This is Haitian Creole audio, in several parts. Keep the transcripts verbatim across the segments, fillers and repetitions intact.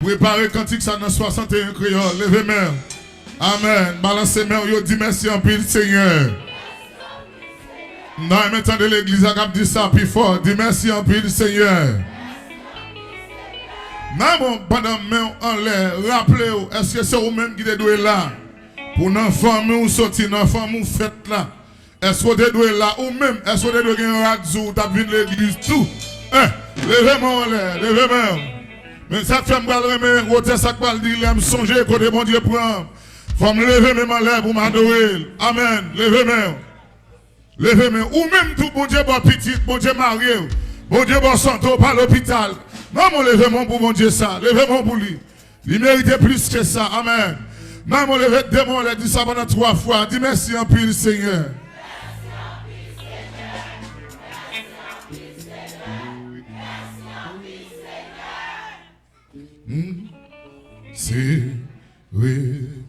Prepare kantik sa nan swasanteyen kreyòl. Leve men w. Amèn. Balanse men w yo, di mèsi anpil, Senyè. M ta renmen tande legliz la k ap di sa pi fò. Di mèsi anpil, Senyè. Nan bon, pandan men w anlè, raple w, èske se ou menm ki te dwe la? Pou nan fanmi w soti, nan fanmi w fèt la. Èske w te dwe la ou menm? Èske w te dwe gen rad sou ou t ap vin legliz tou? Eh, leve men w anlè, leve men w. Men sa k fè m pral renmen wotè sa k pral di lè m sonje kote Bondye pran m. Fò m leve men m anlè pou m adore l. Amèn. Leve men w. Leve men w. Ou menm tou, Bondye ba w pitit, Bondye marye w, Bondye ba w sante w pa lopital. Nan men w, leve men w pou Bondye sa. Leve men w pou li. Li merite plis ke sa. Amèn. Nan men w, leve de men w anlè, di sa pandan twa fwa. Di mèsi anpil, Senyè. Hmm. Sere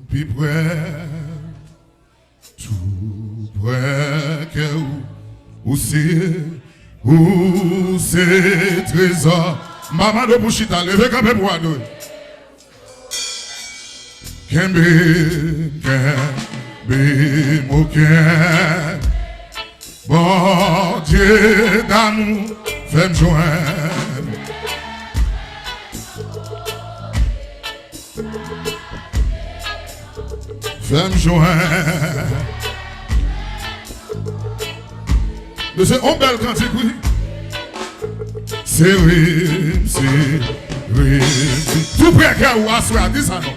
pi prè. Tou prè kè ou, ou se, ou se trezò. M pa mande w pou chita, leve kanpe pou w adore. Kenbe, kenbe m okenn. Bondye damou, fè m jwenn. Fè m jwenn. Men se yon bèl kantik, wi. Sere m, sere m, sere m. Tou prè kè ou aswè a, di sa non.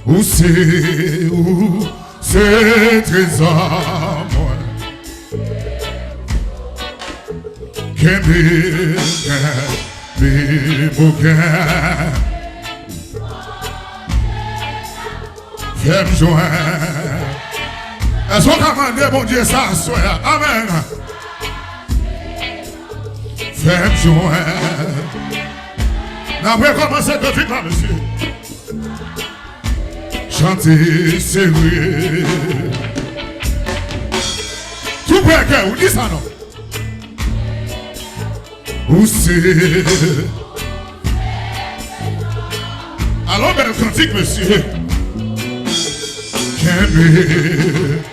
Ou se, ou se trezò mwen. Kenbe, kenbe m okenn. Fè m jwenn. Èske w ka mande Bondye sa aswè a? Amèn. Fè m jwenn. N ap rekòmanse kantik la, mesye. Chante sere. Tou prè kè ou, di sa non. Ou se. Alò, bèl kantik, mesye. Kenbe.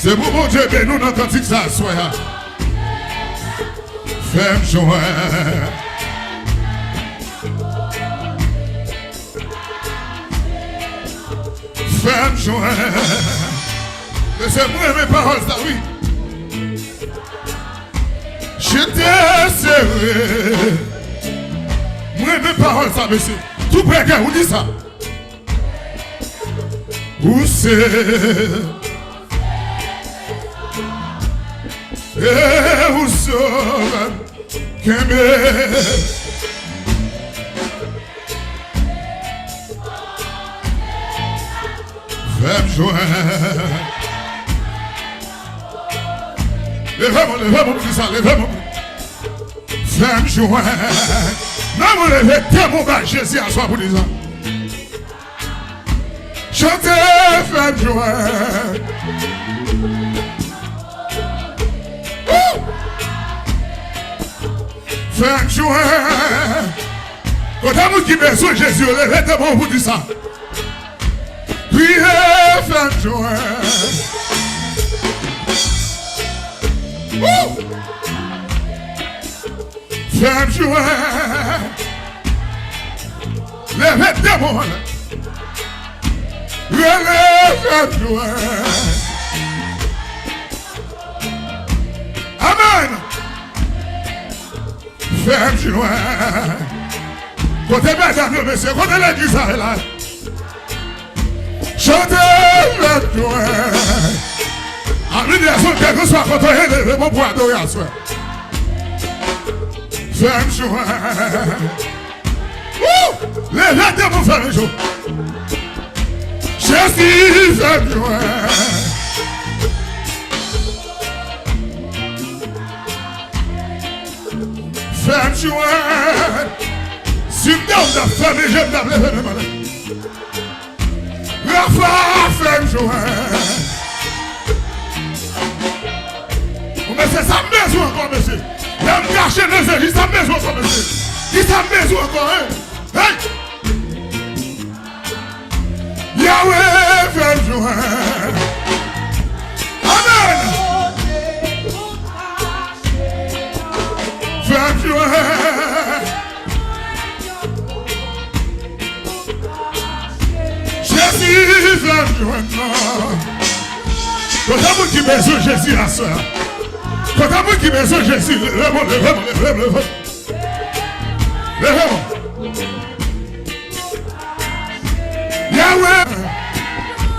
Se pou Bondye beni w nan kantik sa aswè a. Fè m jwenn. Fè m jwenn. Mesye, mwen renmen pawòl sa, wi. Chante sere. Mwen renmen pawòl sa, mesye. Tou prè kè ou, di sa. Ou se. E ou sove m. Kenbe. Fè m jwenn. Leve men w, leve men w pou di sa, leve men w. Fè m jwenn. Nan men w, leve de men w ba Jezi aswè pou di sa. Chante, fè m jwenn. Woo! Fè m jwenn. Kote moun ki bezwen Jezi yo, leve de men w pou di sa. Kriye, fè m jwenn. Woo! Fè m jwenn. Leve de men w. Rele, fè m jwenn. Amèn. Fè m jwenn. Kote medam yo, mesye? Kote legliz la ye la? Chante, fè m jwenn. Amen, lèzòt, kèlkeswa kote w ye, leve men w pou adore aswè. Fè m jwenn. Woo! Leve de men w, fè m jwenn. Jezi, fè m jwenn. Fè m jwenn. Si m te w, m t ap fèmen je m, m t ap leve men m anlè. Rafa, fè m jwenn. Bon, men se sa m bezwen ankò, mesye. Lè m kache nan Jezi, sa m bezwen ankò, mesye? Kisa m bezwen ankò, en? Hey! Yahweh, fè m jwenn. Amen. Fè m jwenn. Jezi, fè m jwenn non. Kote moun ki bezwen Jezi aswè a? Kote moun ki bezwen Jezi? Leve, leve, leve, leve, leve. Leve. Yahweh.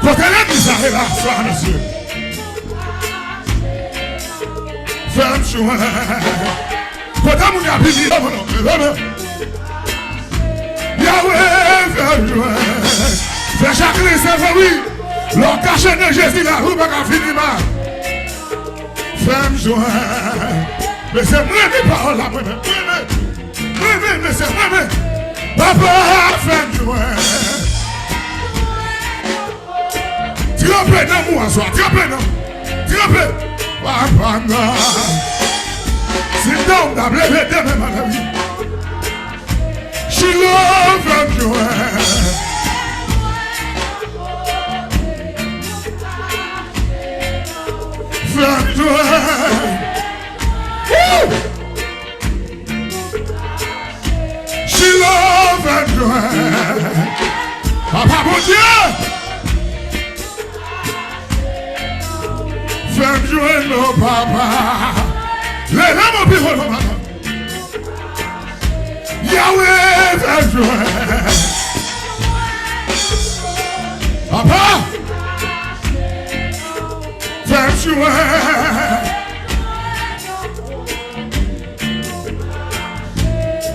Kote legliz la ye la aswè a, mesye? Fè m jwenn. Kote moun y ap vini? Leve, leve. Yahweh, fè m jwenn. Fè chak lè se vre, wi. Lè w kache nan Jezi, lari w pa ka fini mal. Fè m jwenn. Mesye, mwen renmen pawòl la, mwen menm. Mwen renmen. Mwen renmen, mesye, mwen renmen. Papa, fè m jwenn. Tranpe nan mou aswè, tranpe nan. Tranpe. Papa, nan. Sit down, dam, leve de men, madanm. Chilo, fè m jwenn. Fè m jwenn. Woo! Chilo, fè m jwenn. Papa Bondye, fè m jwenn non, papa. Leve men w pi fò non, papa. Yahweh, fè m jwenn. Papa, fè m jwenn.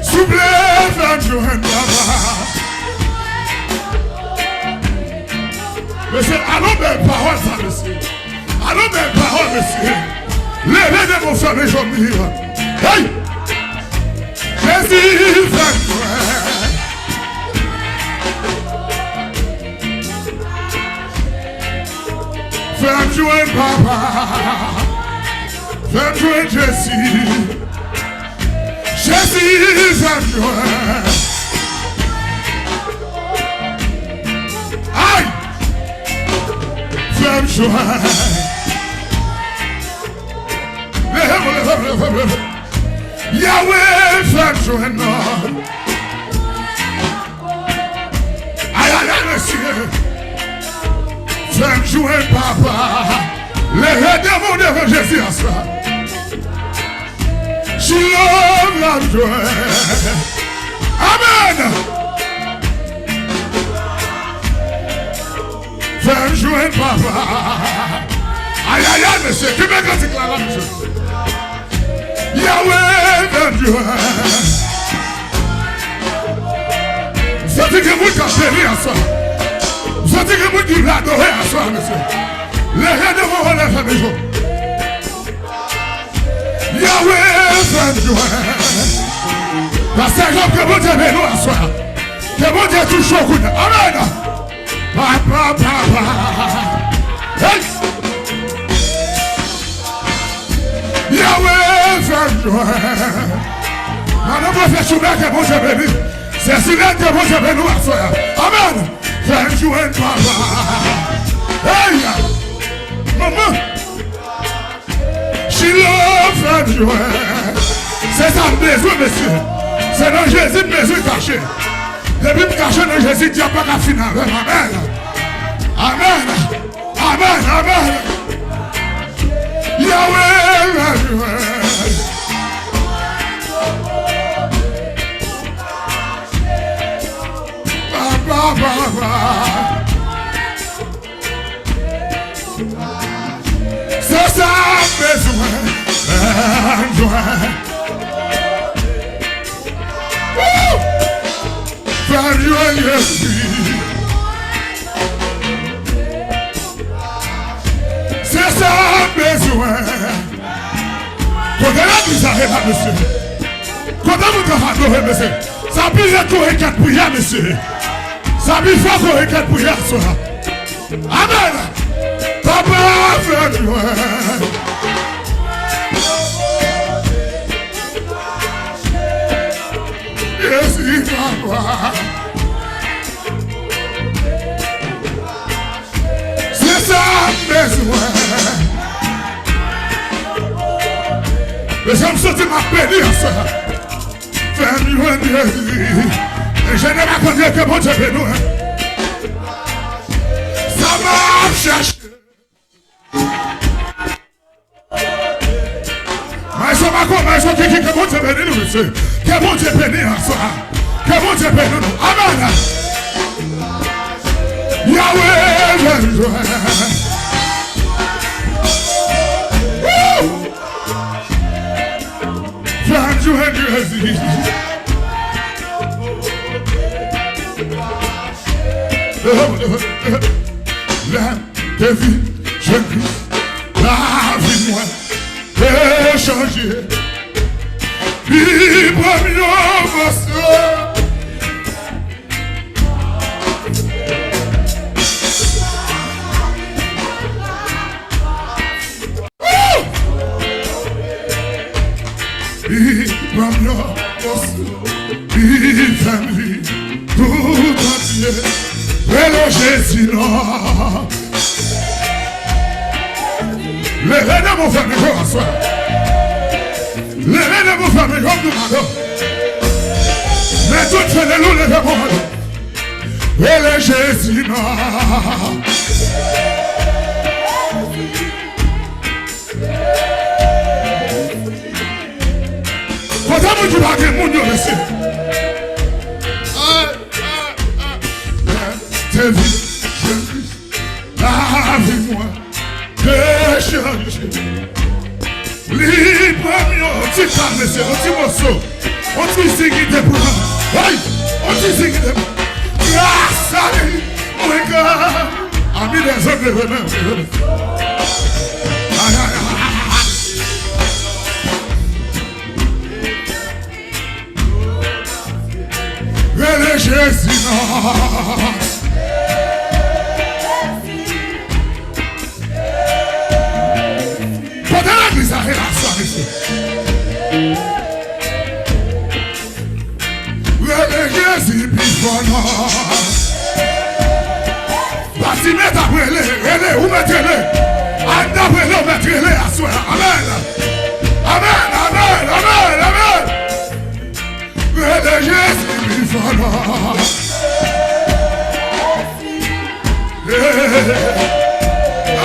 Souple, fè m jwenn, papa. Mesye, alon bèl pawòl sa, mesye. Alon bèl pawòl, mesye. Leve de men w, fèmen jòm li. Hey! Jezi, fè m jwenn. Fè m jwenn, papa. Fè m jwenn, Jezi. Jezi, fè m jwenn. Ay! Fè m jwenn. Leve, leve, leve, leve. Yahweh, fè m jwenn non. Ay, ay, ay, mesye. Fè m jwenn, papa. Leve de men w devan Jezi aswè a. Chilo, fè m jwenn. Amen. Fè m jwenn, papa. Ay, ay, ay, mesye, kenbe kantik la, la, mesye. Yahweh, fè m jwenn. M santi gen moun k ap beni aswè. M santi gen moun ki vle adore aswè, mesye. Leve de men w, leve de men w. Yahweh, fè m jwenn. Pastè Job, ke Bondye beni w aswè a. Ke Bondye touche w kounye a. Amen. Papa, papa. Hey! Yahweh, fè m jwenn. Madan pwofèt Choubè, ke Bondye beni. Sè Silèn, ke Bondye beni w aswè a. Amen. Fè m jwenn, papa. Hey! Manman. Chilo, fè m jwenn. Se sa m bezwen, mesye. Se nan Jezi m bezwen kache. Depi m kache nan Jezi, dyab pa ka fin avè m. Amen. Amen. Amen. Amen. Yahweh, fè m jwenn. Papa, papa. Se sa m bezwen, fè m jwenn. Woo! Fè m jwenn Jezi. Se sa m bezwen. Kote legliz la ye la, mesye? Kote moun k ap adore, mesye? Sa pi rèd ke yon rekèt priyè, mesye. Sa pi fò ke yon rekèt priyè aswè a. Amen. Papa, fè m jwenn. Jezi, papa. Se sa m bezwen. Mezanmi, m santi m ap beni aswè. Fè m jwenn Jezi. Enjenyè Marc-André, ke Bondye beni w. Sa m ap chache. Maestro Marco, Maestro Kiki, ke Bondye beni nou, mesye. Ke Bondye beni aswè. Ke Bondye beni nou. Amèn. Yahweh, jwenn, jwenn. Woo! Jwenn, jwenn Jezi. Lè m te vin jwenn Kris, lavi mwen te chanje. Li ban m yon moso. Li ban m yon fòs, li fè m viv tout antye. Rele Jezi non. Leve de mo fèmen yo aswè. Leve de mo fèmen yo pou madan. Men tout fè de nou leve mo. Rele Jezi non. Kote moun ki pa gen moun yo, mesye? Ay, ay, ay. Te vin jwenn Kris, lavi mwen te chanje. Li ban m yon ti pa, mesye, yon ti moso, yon ti zigide pou mwen. Ay, yon ti zigide pou mwen. Gras a li, mwen ka. Ami dèzòd, leve men, leve men. Ay, ay, ay, ay, ay. Rele Jezi non. Kote legliz la ye aswè, mesye? Rele Jezi pi fò non. Pati mèt ap rele, rele, ou mèt rele. Ann ap rele, ou mèt rele aswè. Amèn. Amèn, amèn, amèn, amèn. Rele Jezi pi fò non.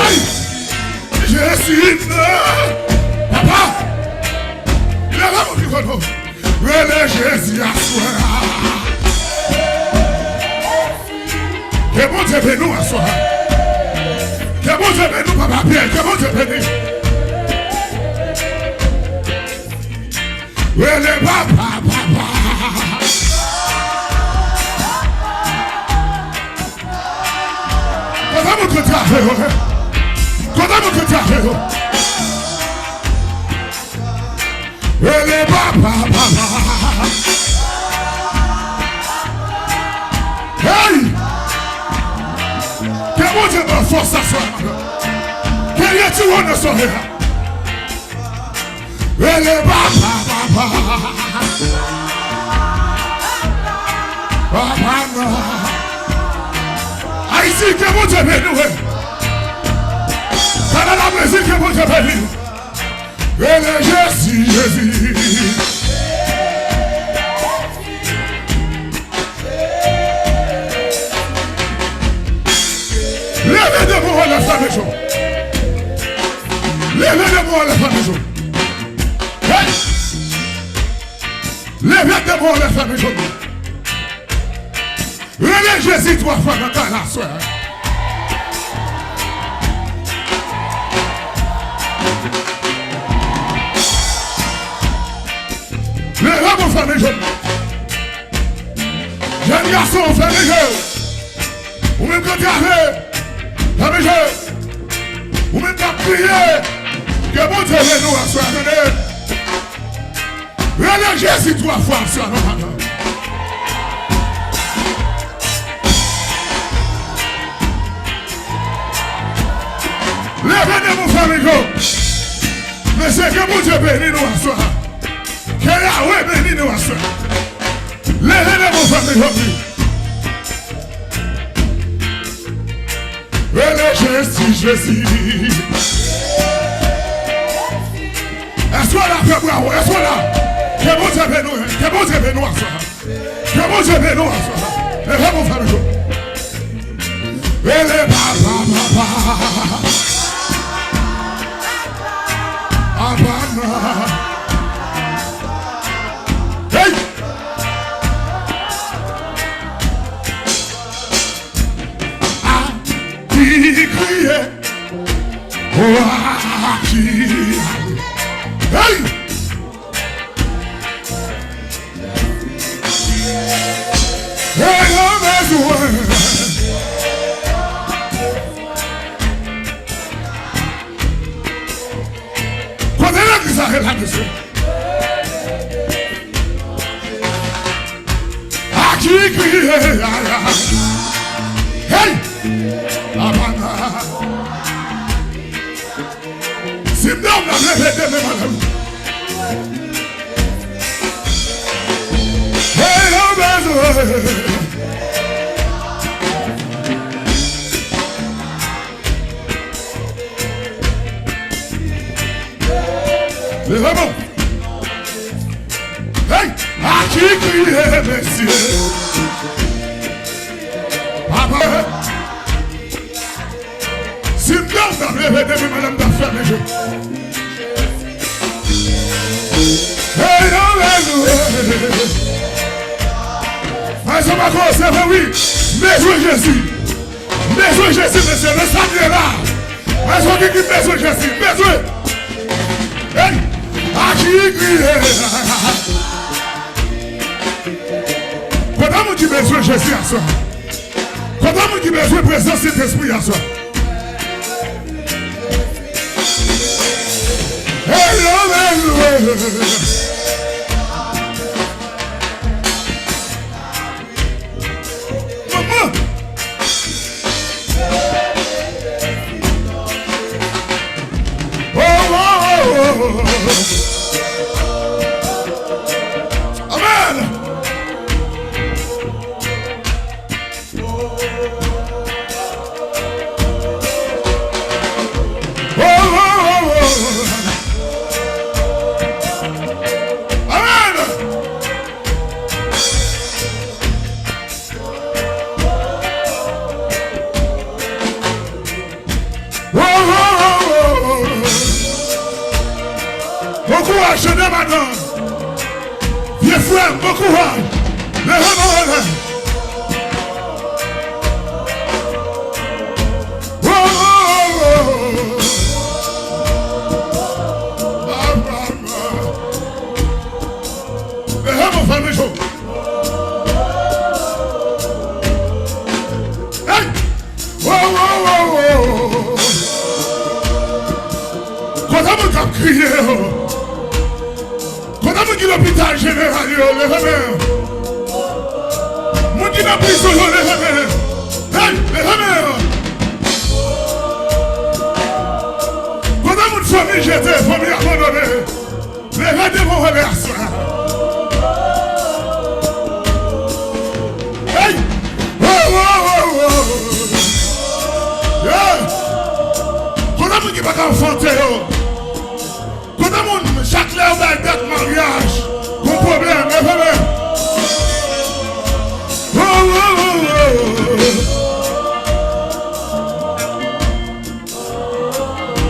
Ay! Jezi non. Papa! Leve mwen pi fò non. Rele Jezi aswè a. Ke Bondye beni w aswè a. Ke Bondye beni w, papa Pyè. Ke Bondye beni. Rele papa, papa. Kote moun ki travè yo? Kote moun ki travè yo? Rele papa, papa. Hey! Ke Bondye ban fòs aswè a, madan. Ke li retire w nan somèy la. Rele papa, papa. Papa non. Ayiti, ke Bondye beni w. Kanada, Brezil, ke Bondye beni w. Rele Jezi, Jezi. Leve de mo anlè fèmen yo. Leve de mo anlè fèmen yo. Hey! Leve de mo anlè fèmen yo. Rele Jezi twa fwa nan kay la aswè a. Leve mo fèmen yo. Jèn gason, fèmen je w. Ou menm k ap travè, fèmen je w. Ou menm k ap kriye, ke Bondye beni w aswè a, tande. Rele Jezi twa fwa aswè a, non, madan. Leve de mo fèmen yo. Mesye, ke Bondye beni nou aswè a. Ke Yahweh beni nou aswè a. Rele Jezi, Jezi. Èske w la, fè bra w? Èske w la? Ke Bondye beni w, ke Bondye beni w aswè. Ke Bondye beni w aswè. Leve pou fè mijo. Rele papa, papa. Papa, non. Hey! A ki kriye, o a ki. Hey! Hey, yo bezwen. Kote legliz la ye la, mesye? A ki kriye, aya. Hey! Abana. Si m dòmi, m ap leve demen maten. Hey, yo bezwen. Leve men w. Hey! A ki kriye, mesye? Papa. Si m te w, m t ap leve demen maten, m t ap fèmen je. Hey, yo bezwen. Mwen se pa koze vre, wi. M bezwen Jezi. M bezwen Jezi, mesye, men sa m ye la. Mwen se ki, ki bezwen Jezi, m bezwen. Hey, a ki kriye. Konbyen moun ki bezwen Jezi aswè? Konbyen moun ki bezwen prezans Sentespri aswè? Hey, yo bezwen. Manman. Oh, oh, oh, oh. Amen. Oh, oh, oh, oh. Amen. Bon kouraj, jèn madanm. Vye frè m, bon kouraj. Leve men w anlè. Leve men w, fè mijo. Hey! Wo, wo, wo, wo. Kote moun k ap kriye yo? Kote moun ki lopital jeneral yo? Leve men. Moun ki nan prizon yo, leve men. Hey, leve men. Kote moun fanmi jete, fanmi abandone? Leve devan w anlè aswè a. Hey! Wo, wo, wo, wo. Yeah! Kote moun ki pa ka anfante yo? Kote moun, chak lè yo bay dat maryaj, gon pwoblèm, leve men. Wo, wo, wo, wo.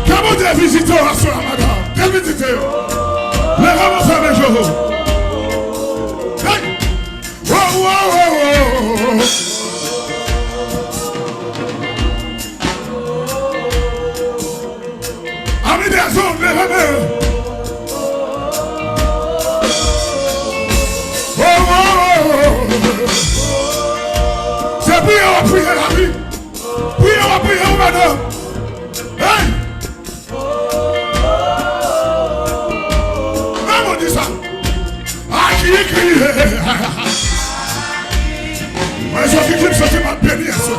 Ke Bondye vizite w aswè a, madanm. Ke l vizite yo. Leve men w, fèmen je w. Hey! Wo, wo, wo, wo. Ami dèzòm, leve men. Wo, wo, wo, wo. Se priye w ap priye la, wi. Priye w ap priye, wi, madanm. Hey! Mwen di sa. A ki kriye. Mwen santi ki m santi m ap beni aswè.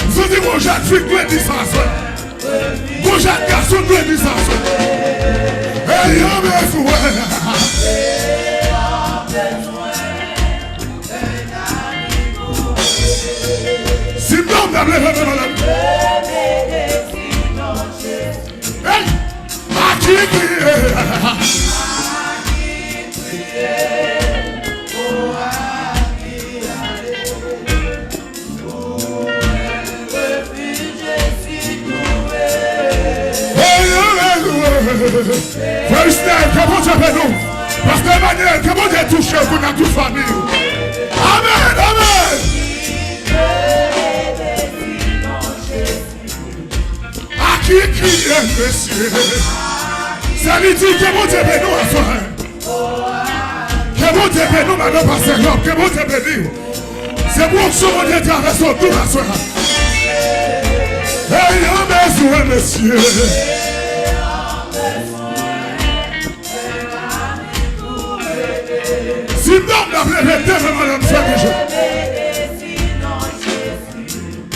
M santi gon jèn fi dwe di sa aswè. Gon jèn gason dwe di sa aswè. Hey, yo bezwen. Leve men malad. Hey! A ki kriye? Hey, alelouya. Frè Isnèl, ke Bondye beni w. Pastè Emmanuel, ke Bondye touche w kounye a, tout fanmi w. Amèn, amèn. A ki kriye, mesye? Se li di, ke Bondye beni w aswè. Ke Bondye beni w, madan pastè Job, ke Bondye beni w. Se pou onksyon Bondye travèse w tou aswè. Hey, an bezwen, mesye. Si nonm nan leve de men, madan, fè deja.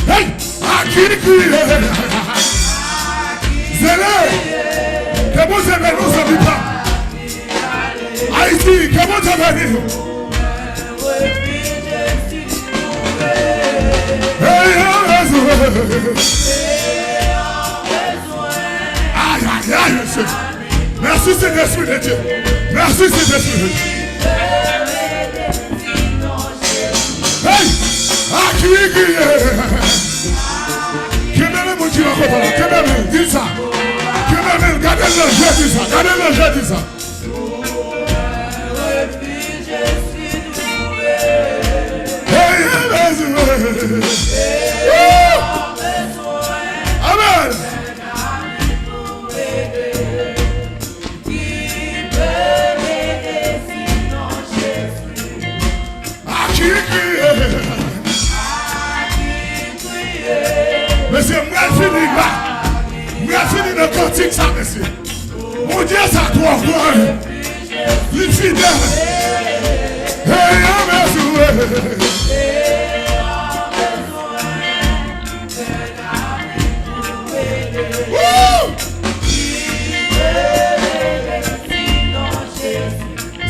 Hey! A ki kriye? Zele! Ke Bondye beni w, zanmi pa m. Ayiti, ke Bondye beni w. Hey, hey, hey, hey. Ay, ay, ay, mesye. Mèsi, Sentespri de Dye. Mèsi, Sentespri de Dye. Hey! A ki kriye? Kenbe men moun ki bò kote w la. Kenbe men l, di l sa. Kenbe men l, gade l nan je, di l sa. Gade l nan je, di l sa. Hey, hey, hey, hey. Woo! Amèn. A ki kriye? Mesye, m pral fini la. M pral fini nan kantik sa, mesye. Bondye sa twò gran. Li fidèl. Hey, an bezwen. Woo!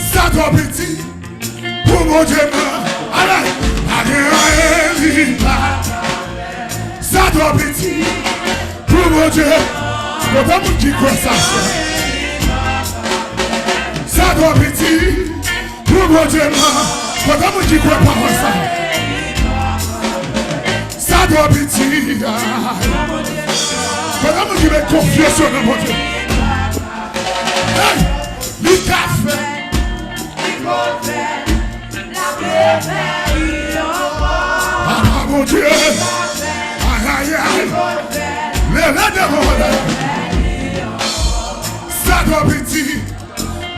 Sa twò piti pou Bondye m nan. Amèn. Pa gen anyen li pa. Sa twò piti pou Bondye. Konbyen moun ki kwè sa, sè? Sa twò piti pou Bondye m nan. Konbyen moun ki kwè pawòl sa? Sa twò piti. Konbyen moun ki met konfyans yo nan Bondye? Hey! Li ka fè. Papa Bondye. Ay, ay, ay. Leve devan w la. Sa twò piti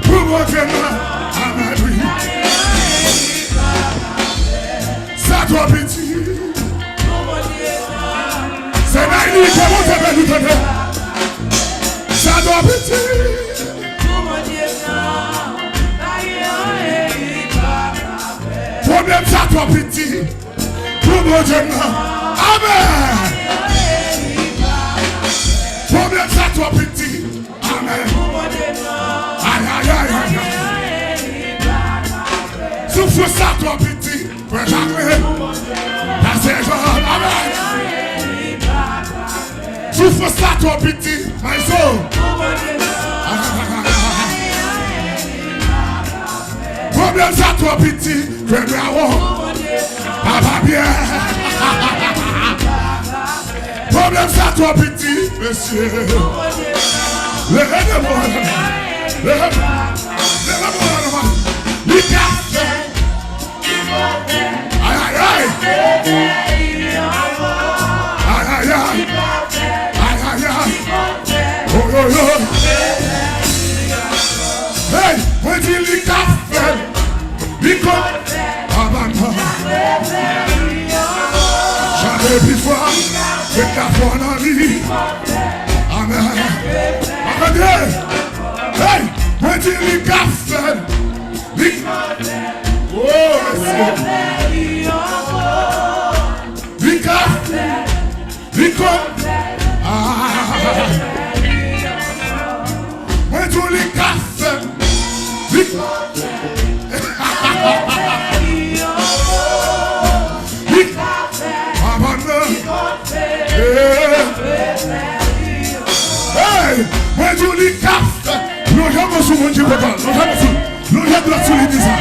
pou Bondye m nan. Amèn, wi. Sa twò piti. Se nan li ke Bondye beni, tande. Sa twò piti. Pwoblèm sa twò piti pou Bondye m nan. Amèn. Pwoblèm sa twò piti. Amèn. Ay, ay, ay, ay, ay. Soufrans sa twò piti. Frè Jacqueline, pastè Jean, amèn. Soufrans la twò piti, Mayso. Pwoblèm sa twò piti, frè Drawon. Papa Pierre. Pwoblèm sa twò piti, mesye. Leve de mwen. Leve, leve mwen. Li ka fè. Ay, ay, ay. Ay, ay, ay. Ay, ay, ay. Oh, yo, yo. Hey, mwen di li ka fè. Li konn. Abanman. Chante pi fò. Met lafwa nan li. Amèn. Tande. Hey, mwen di li ka fè. Li, oh, mesye. Li ka, li konn, ah. Mwen di w li ka fè, li, li, papa m nan. Pou moun ki kontan, lonje men sou li. Lonje dwèt sou li, di sa.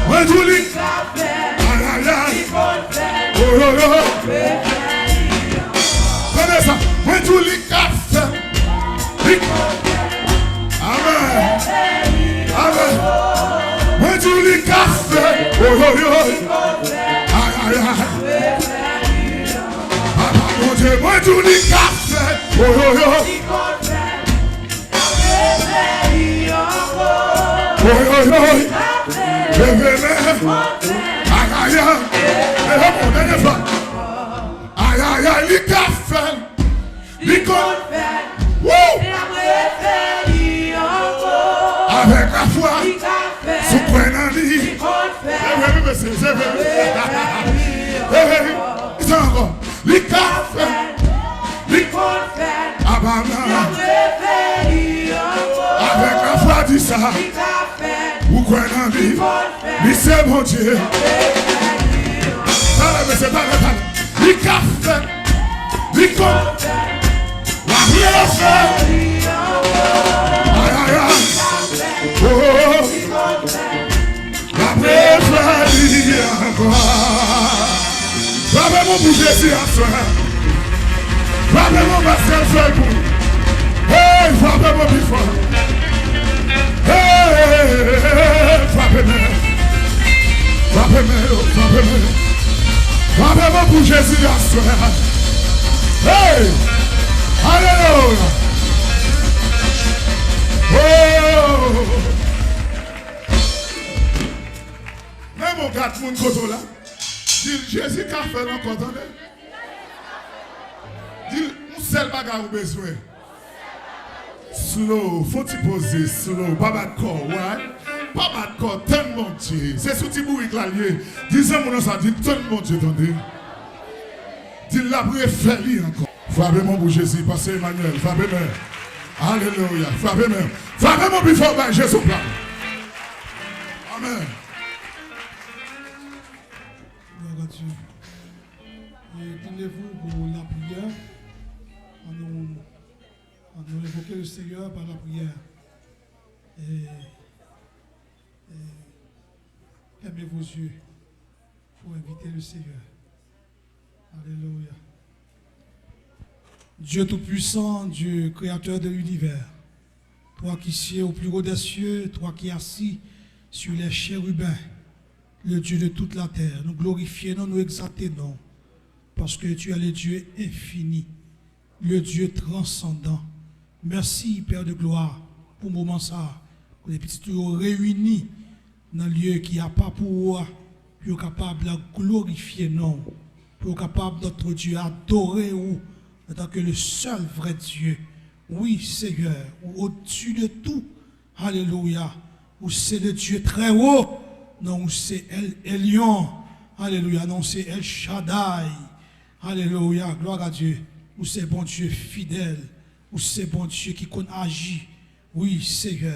Mwen di w li. Ay, ay, ay. Oh, oh, oh. Tande sa. Mwen di w li ka fè. Li. Amèn. Amèn. Mwen di w li ka fè. Oh, oh, oh. Ay, ay, ay. Papa Bondye, mwen di w li ka fè. Oh, oh, oh. Oy, oy, oy. Leve men. Ay, ay, ay. Leve men, dènye fwa. Ay, ay, ay, li ka fè l. Li konn fè l. Wou! Avèk lafwa. Si w kwè nan li. Se vre, wi, mesye, se vre, wi. Se vre, wi. Ki sa ankò? Li ka fè. Li konn fè. Apa nan. Avèk lafwa, di sa. Ou kwè nan li. Li se Bondye. Talè, mesye, talè, talè. Li ka fè. Li konn fè. L ap refè. Ay, ay, ay. Oh, oh, oh. L ap refè li ankò. Frape men w pou Jezi aswè. Frape men w paske l fè l pou ou. Hey, frape men w pi fò. Hey, frape men. Frape men yo, frape men yo. Frape men w pou Jezi aswè. Hey! Alelouya! Oh! Men bon, gad moun kote w la. Di l, Jezi ka fè l ankò, tande. Di l, yon sèl bagay ou bezwen. Slow, fon ti poze, slow. Pa bat kò w, right? Pa bat kò, tann Bondye. Se sou ti bourik la l ye. Di zanmi w nan sa, di l, tann Bondye, tande. Di l, l ap refè li ankò. Frape men w pou Jezi, pastè Emmanuel, frape men. Alelouya, frape men. Frape men w pi fò, bay Jezi yon klap. Amèn. Gloire à Dieu. Et tenez-vous pour la prière. Allons, allons invoquer le Seigneur par la prière. Et, et fermez vos yeux pour inviter le Seigneur. Alléluia. Dieu tout-puissant, Dieu créateur de l'univers, toi qui sieds au plus haut des cieux, toi qui es assis sur les chérubins, le Dieu de toute la terre, nou glorifye non, nou egzalte non, paske tu es le Dieu infini, le Dieu transcendant. Mèsi, Pè de glwa, pou moman sa a, kote pitit ou yo reyini nan lye ki apa pou ou a, pou yo kapab glorifye non w, pou yo kapab, notre Dieu, adore ou antanke le seul vrai Dieu. Wi, Seyè, ou odsi de tou. Alelouya. Ou se le Dieu très haut. Non, ou se El Elyon. Alelouya. Non, ou se El Shaddai. Alelouya. Gloire à Dieu. Ou se Bondye fidèl. Ou se Bondye ki konn aji. Wi, Seyè.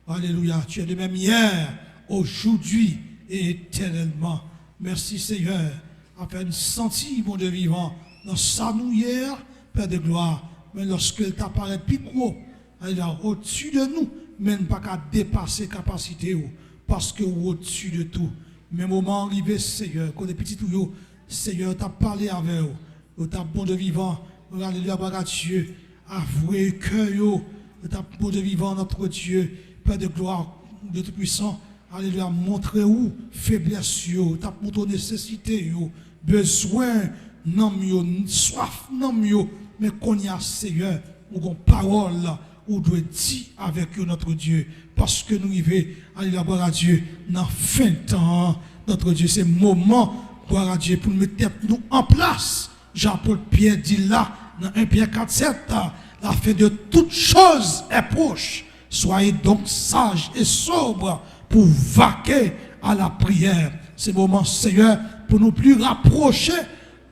Alelouya. Tu es le même hier, aujourd'hui et éternellement. Mèsi, Seyè. Afè n santi, Bondye vivan, nan sa nou ye a, Pè de glwa. Men lòske l ta parèt pi gwo, alelouya, odsi de nou, men n pa ka depase kapasite w, paske w odsi de tou. Men moman an rive, Seyè, kote pitit ou yo, Seyè, yo t ap pale avè w, yo t ap, Bondye vivan, alelouya, glwa a Dye, avwe kè yo, yo t ap, Bondye vivan, notre Dieu, Pè de glwa, Dye Toupwisan, alelouya, montre ou feblès yo, yo t ap montre w nesesite yo, bezwen nanm yo, swaf nanm yo, men kounye a, Seyè, ou gon pawòl ou dwe di avèk yo, notre Dieu, paske nou rive, alelouya, glwa a Dye, nan fen tan an, notre Dieu, se moman, glwa a Dye, pou nou met tèt nou an plas, jan apot Pyè di l la, nan en Pyè kat sèt, la fin de toutes choses est proche, soyez donc sages et sobres pour vaquer à la prière. Se moman, Seyè, pou nou pli rapwoche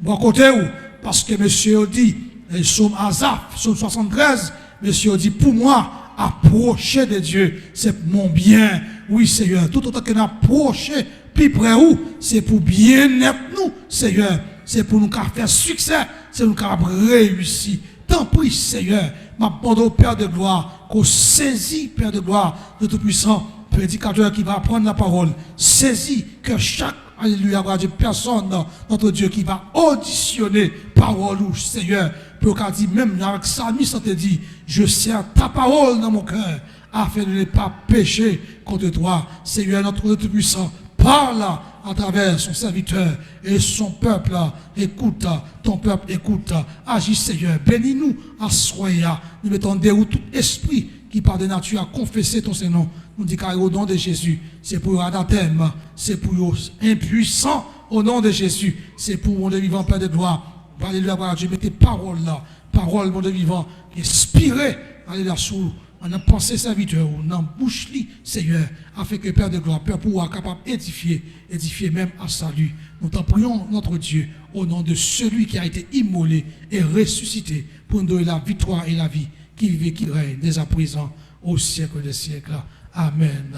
bò kote w, paske mesye yo di, e, sòm Azaf, sòm swasanntrèz, mesye yo di, pour moi, approcher de Dieu, c'est mon bien. Wi, Seyè, toutotan ke n apwoche pi pre ou, se pou byennèt nou, Seyè, se pou nou ka fè siksè, se pou nou kapab reyisi. Tanpri, Seyè, m ap mande w, Pè de glwa, ke w sezi, Pè de glwa, de Toupwisan, predikatè ki va aprann lapawòl, sezi kè chak, alelouya, glwa a Dye, pèsòn, notre Dieu, ki va odisyone pawòl ou, Seyè, pou yo ka di menm jan avèk salmis lan te di, Je serre ta parole dans mon cœur, afin de ne pas pécher contre toi. Seigneur, notre Dieu Tout-Puissant, parle à travers son serviteur et son peuple écoute, ton peuple écoute. Agis, Seigneur, bénis-nous aswè a. Nou mete an dewout tout espri ki pa de nati a konfese ton sen non. Nou deklare o non de Jezi, se pou yo anatèm, se pou yo enpuisan o non de Jezi, se pou Bondye vivan, Pè de glwa. Alelouya, glwa a Dye, mete pawòl la, pawòl Bondye vivan, enspire, alelouya, sou nan panse sèvitè ou, nan bouch li, Seyè, afin ke Pè de glwa, pèp ou a kapab edifye, edifye menm a sali. Nous t'en prions, notre Dieu, au nom de celui qui a été immolé et ressuscité pour nous donner la victoire et la vie, qui vit et qui règne dès à présent au siècle des siècles. Amen.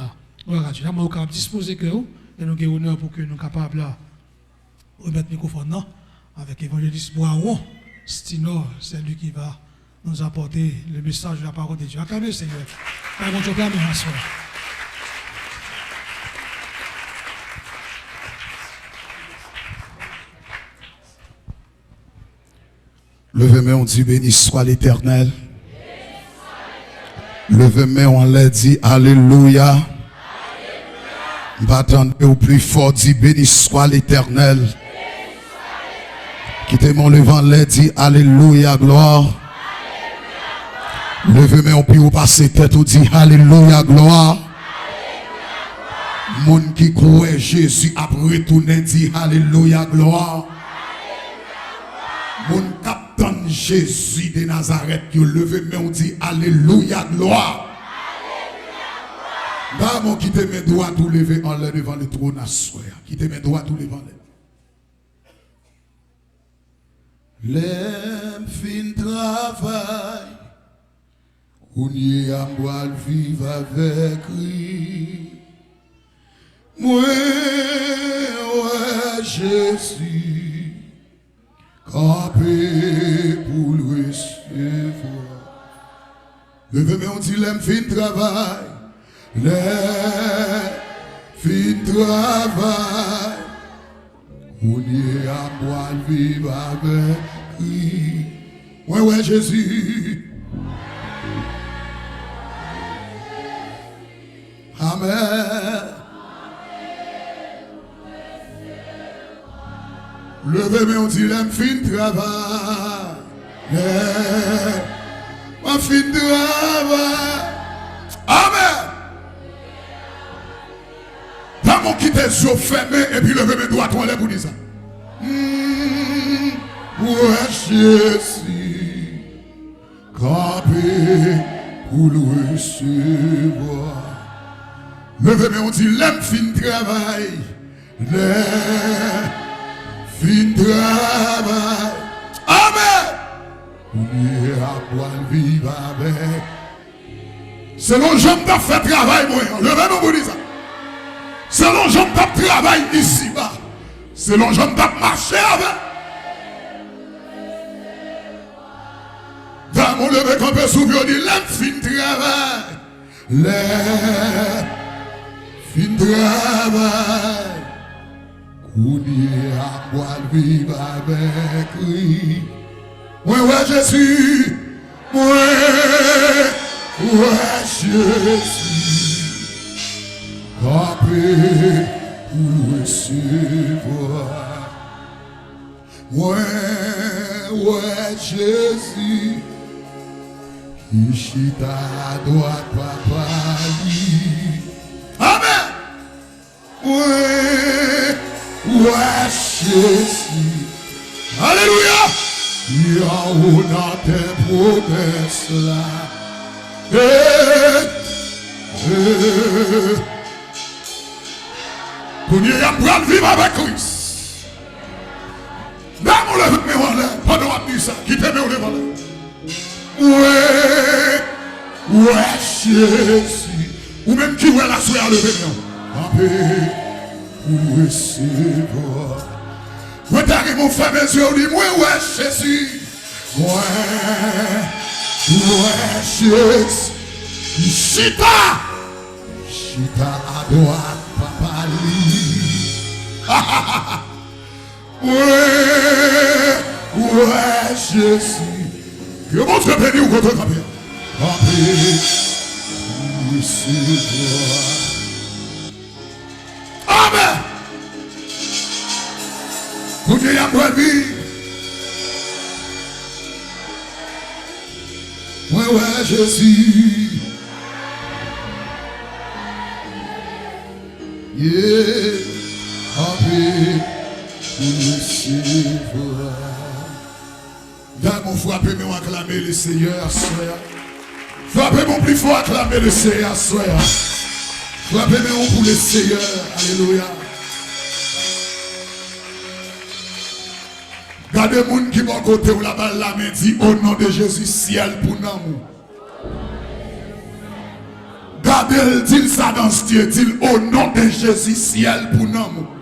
Glwa a Dye. La, mwen, ou kapab dispoze kè ou, e nou gen onè pou ke nou kapab la remèt mikwofòn nan avèk evanjelis Bwawon Stinor, c'est lui qui va nous apporter le message de la parole de Dieu. Acclamez le Seigneur. Bay Bondye yon gran men aswè. Leve men w, di, Béni soit l'Éternel. Leve men w anlè, di, Alelouya. M pa tande w, pli fò, di, Béni soit l'Éternel. Kite men w leve anlè, di, Alelouya, glwa. Leve men w pi wo pase tèt ou, di, Alelouya, glwa. Moun ki kwè Jezi ap retounen, di, Alelouya, glwa. Moun k ap tann Jezi de Nazarèt yo, leve men w, di, Alelouya, glwa. Damou, kite men dwat ou leve anlè devan le twòn aswè a. Kite men dwat ou leve anlè. Lè m fin travay, kounye a m pral viv avèk Kris. Mwen wè Jezi kanpe pou l resevwa. Leve men w, di, Lè m fin travay, lè m fin travay, kounye a m pral viv avèk Kris. Mwen wè Jezi. Amèn. Leve men w, di, Lè m fin travay. Lè m fin travay. Amèn. Damou, kite zye w fèmen epi leve men dwat ou anlè pou di sa. M wè Jezi kanpe pou l resevwa. Leve men w, di, Lè m fin travay. Lè m fin travay. Amèn. Kounye a m pral viv avèk. Selon jan m t ap fè travay mwen an, leve men w pou di sa. Selon jan m t ap travay isiba, selon jan m t ap mache avè. Damou, leve kanpe sou pye w, di, Lè m fin travay, lè m fin travay, kounye a m pral viv avèk Kris. Mwen wè Jezi. Mwen wè Jezi kanpe pou l resevwa. Mwen wè Jezi ki chita adwat Papa li. Amèn. Mwen wè Jezi. Alelouya. Ki anwo nan tè pwomès la. Hey, hey. Kounye a m pral viv avèk Kris. Damou, leve men w anlè pandan w ap di sa. Kite men w leve anlè. Mwen wè Jezi. Ou menm ki wè l aswè a, leve men w. Kanpe pou resevwa. Mwen ta renmen w fèmen zye w, di, Mwen wè Jezi. Mwen wè Jezi chita, chita adwat Papa li. Mwen wè Jezi. Ke Bondye beni w kote w kanpe. Kanpe, resevwa. Amèn. Kounye a m pral viv. Mwen wè Jezi. Yeah. Kanpe, resevwa. Dam ou frape men w aklame le Seyè aswè a. Frape men w pli fò, aklame le Seyè aswè a. Frape men w pou le Seyè. Alelouya. Gade moun ki bò kote w la, ba l lamen, di, "O non de Jezi, syèl pou nanm ou." Gade l, di l sa dans Dye, di l, "O non de Jezi, syèl pou nanm ou."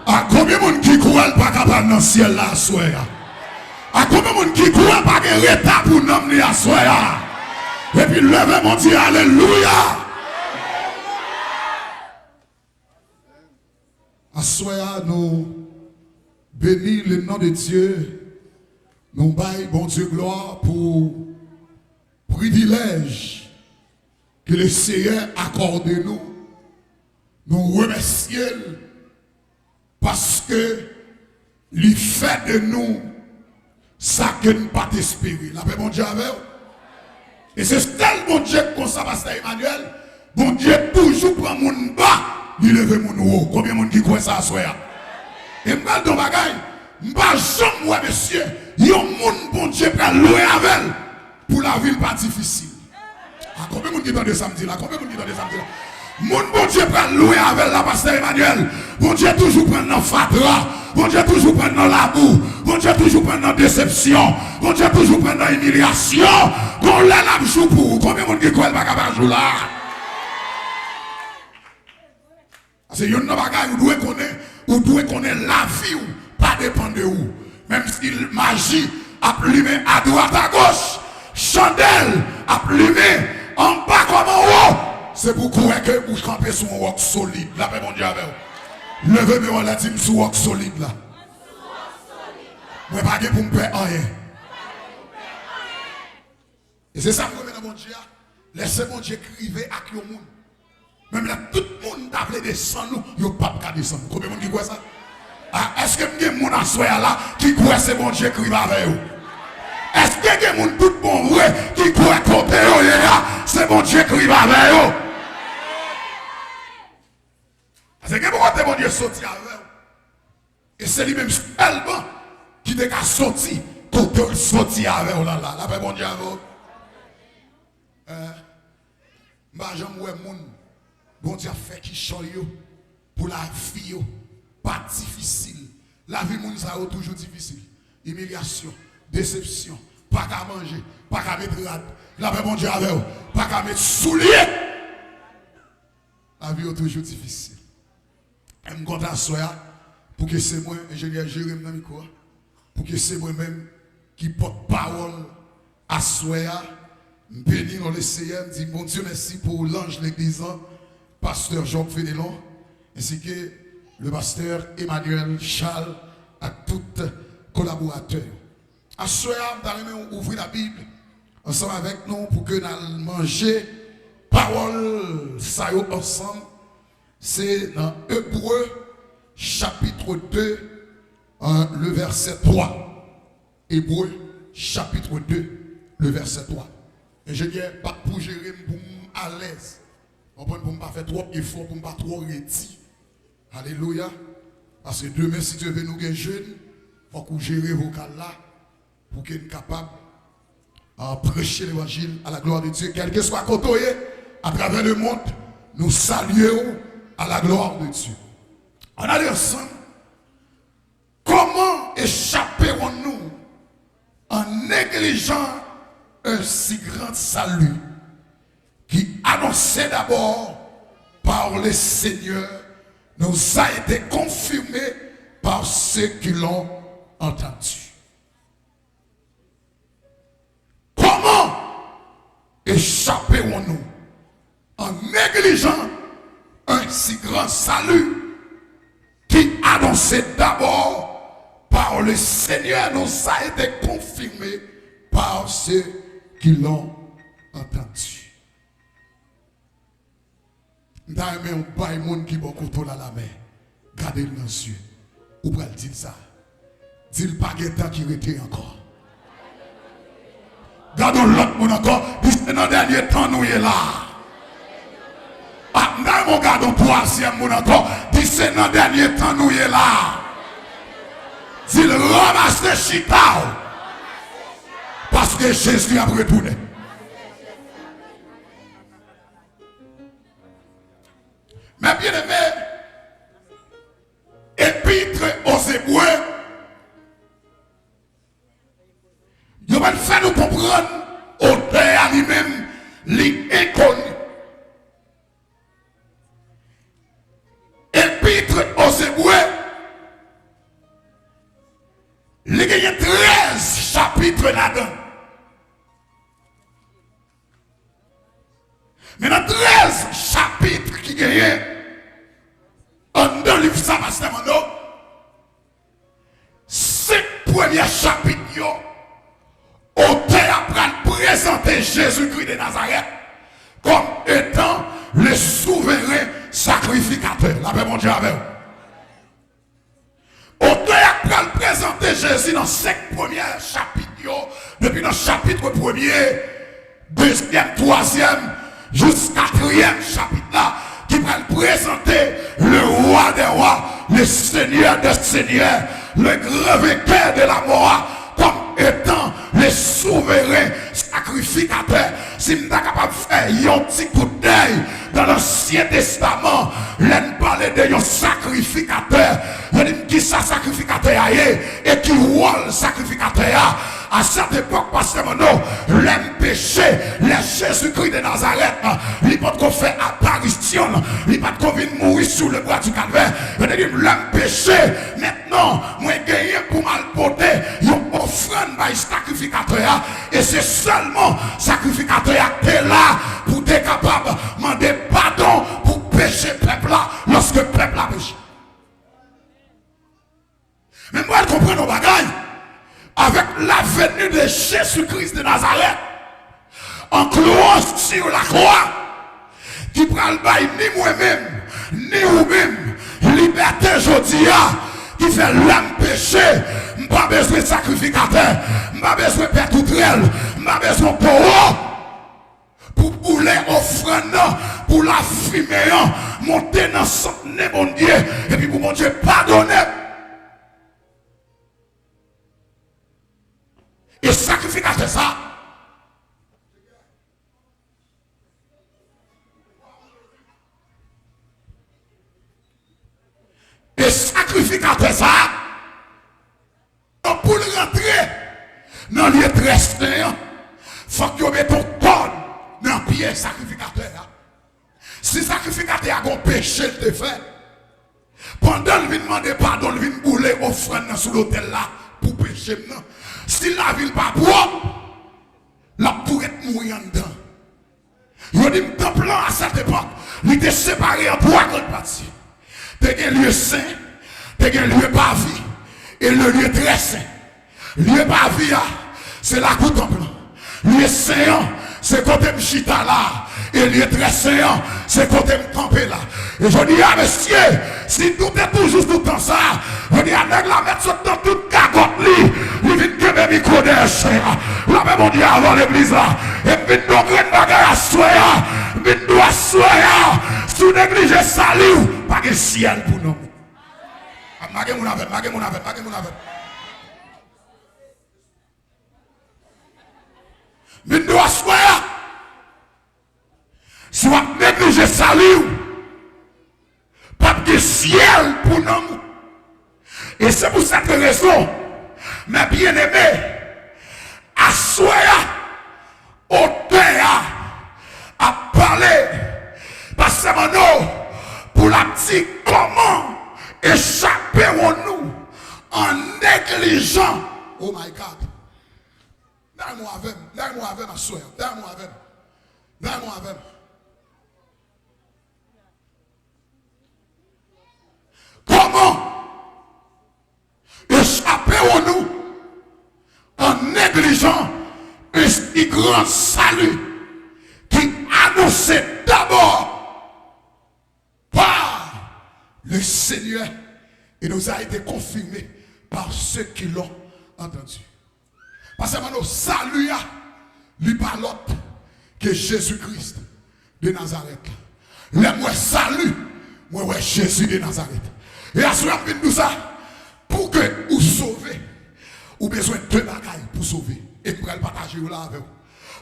A konbyen moun ki kwè l pa ka pral nan syèl la aswè a? A konbyen moun ki kwè pa gen reta pou nanm li aswè a? Epi leve, Bondye, alelouya! Aswè a, nou beni le non de Dye. Nou bay Bondye glwa pou privilèj ke le Seyè akòde nou. Nou remèsye l paske li fè de nou sa ke n pa t espere. Lapè Bondye avè w. E se sèl Bondye k konsa, Pastè Emmanuel. Bondye toujou pran moun ba, li leve moun wo. Konbyen moun ki kwè sa aswè a? E m pral di yon bagay, m pa janm wè, mesye, yon moun Bondye pral lwe avè l pou lavi l pa difisil. A, konbyen moun ki tande sa m di la? Konbyen moun ki tande sa m di la? Moun Bondye pral lwe avè l la, Pastè Emmanuel, Bondye toujou pran l nan fatra. Bondye toujou pran l nan labou. Bondye toujou pran l nan desepsyon. Bondye toujou pran l nan imilyasyon. Gon lè l ap jou pou ou. Konbyen moun ki kwè l pa ka pa jou la? Se youn nan bagay ou dwe konnen, ou dwe konnen lavi w pa depann de ou. Menm si maji ap limen adwat agoch, chandèl ap limen anba kòm anwo, se pou kwè ke ou kanpe sou yon wòk solid. Lapè Bondye avè w. Leve men w anlè, di m, "Sou wòk solid la, mwen pa gen pou m pè anyen." E se sa m renmen nan Bondye a. Lè se Bondye k rive ak yon moun, menm lè tout moun ta vle desann ou, yo p ap ka desann ou. Konbyen moun ki kwè sa? A, èske m gen moun aswè a la ki kwè se Bondye k rive avè yo? Èske gen moun tout bon vre ki kwè kote yo ye a, se Bondye k rive avè yo? Paske gen pou kote Bondye soti avè w. E se li menm sèlman ki te ka soti kote l soti avè w la la. Lapè Bondye avè w. Eh, m pa janm wè moun Bondye ap fè kichòy yo pou lavi yo pa difisil. Lavi moun sa yo toujou difisil. Imilyasyon, desepsyon, pa ka manje, pa ka met rad. Lapè Bondye avè w. Pa ka met soulye. Lavi yo toujou difisil. E m kontan aswè a pou ke se mwen, enjenyè Jerem nan mikwo a, pou ke se mwen menm ki pòtpawòl aswè a. M beni non le Seyè, m di Bondye mèsi pou lanj legliz lan, pastè Job Fenelon, ensi ke le pastè Emmanuel Charles ak tout kolaboratè yo. Aswè a, m ta renmen w ouvri Labib ansanm avèk nou pou ke n al manje pawòl sa yo ansanm. Se nan Ebre, chapit de, euh, le vèsè twa. Ebre, chapit de, le vèsè twa. Enjenyè, pa t pou jere m pou m alèz. Konprann, pou m pa fè twòp efò, pou m pa twò redi. Alelouya. Paske demen, si Dye vle, nou gen jèn, fòk ou jere vokal la pou ke n kapab, ah, preche levanjil à la gloire de Dieu. Kèlkeswa kote w ye, atravè lemonn, nou salye w à la gloire de Dieu. Ann ale ansanm. Comment échapperons-nous en négligeant un si grand salut qui, annoncé d'abord par le Seigneur, nous a été confirmé par ceux qui l'ont entendu? échapperons-nous en négligeant un si grand salut qui annoncé d'abord par le Seigneur nous a été confirmé par ceux qui l'ont entendu. M ta renmen w bay moun ki bò kote w la lamen. Gade l nan zye. Ou pral di l sa. Di l pa gen tan ki rete ankò. Gade yon lòt moun ankò. Di se nan dènye tan nou ye la. A, m ta renmen w gade yon twazyèm moun ankò. Di se nan dènye tan nou ye la. Di l ranmase chita w. Paske Jezi ap retounen. Mes bien-aimés, Épître aux Hébreux, yo pral fè nou konprann otè a li menm, li enkoni. Épître aux Hébreux, li genyen trèz chapit ladan. Men nan trèz chapit ki genyen anndan liv sa, Pastè Manno, senk premyè chapit yo, otè a pral prezante Jezikri de Nazarèt kòm etan le souveren sakrifikatè. Lapè Bondye avè w. Otè a pral prezante Jezi nan senk premyè chapit yo, depi nan chapit premye, dezyèm, twazyèm, jis katriyèm chapit la, ki pral prezante le Roi des rois, le Seigneur des seigneurs, le grand vainqueur de la mort, kòm etan le souveren sakrifikatè. Si m ta kapab fè yon ti kout dèy nan Ansyen Testaman, lè n pale de yon sakrifikatè, yo di m kisa sakrifikatè a ye e ki wòl sakrifikatè a. A sèt epòk, Pastè Manno, lè m peche, lè Jezikri de Nazarèt, li potko fè aparisyon l, li potko vin mouri sou le bwa di Kalvè, yo te di m lè m peche, mentnan mwen genyen pou m al pote yon ofrann bay sakrifikatè a, e se sèlman sakrifikatè a k te la pou te kapab mande padon pou peche pèp la lòske pèp la peche. Men m pral konprann yon bagay. Avec la venue de Jésus-Christ de Nazareth, en clouant sur la croix, ki pral bay ni mwen menm, ni ou menm, libète jodi a, ki fè lè m peche, m pa bezwen sakrifikatè, m pa bezwen pè toutrèl, m pa bezwen towo pou boule ofrann nan, pou lafimen an monte nan sant nen Bondye, epi pou Bondye padone m. E sakrifikatè sa, e sakrifikatè sa, pou l rantre nan lye trè sen an, fòk yo mete yon kòd nan pye sakrifikatè a. Si sakrifikatè a gon peche l te fè, pandan l vin mande padon, l vin boule ofrann nan sou lotèl la pou peche m nan. Si lavi l pa pwòp, l ap tou ret mouri anndan. Yo di m tanp lan a sèt epòk, li te separe an twa grann pati. Te gen lye sen, te gen lye pavi, e le lye trè sen. Lye pavi a, se lakou tanp lan. Lye sen an, se kote m chita la. E lye trè sen an, se kote m kanpe la. E jodi a, mesye, si nou te toujou sou tan sa, jodi a, nèg la mèt sot nan tout gagòt li, li vin kenbe mikwo dèyè chen an. Lapè Bondye avè w, legliz la. E m vin di w grenn bagay aswè a. M vin di w aswè a, si w neglije sali w, pa gen syèl pou nanm ou. A, m pa gen moun avè m, m pa gen moun avè m, m pa gen moun avè m. Vin di w aswè a, si w ap neglije sali w, p ap gen syèl pou nanm ou. E se pou sèt rezon, mes bien-aimés, aswè a, otè a ap pale, Pastè Manno, pou l ap di comment échapperons-nous en négligeant. Oh my God. Dèyè mo avè m, dèyè mo avè m aswè a, dèyè mo avè m. Bay mwen avè m. Comment échapperons-nous en négligeant un si grand salut qui annonçait d'abord par le Seigneur et nous a été confirmé par ceux qui l'ont entendu? Pastè Manno, sali a, li pa lòt ke Jezi Kris de Nazarèt. Lè m wè sali, mwen wè Jezi de Nazarèt. E aswè a m vin di w sa, pou ke ou sove, ou bezwen de bagay pou sove. E m pral pataje yo la avè w.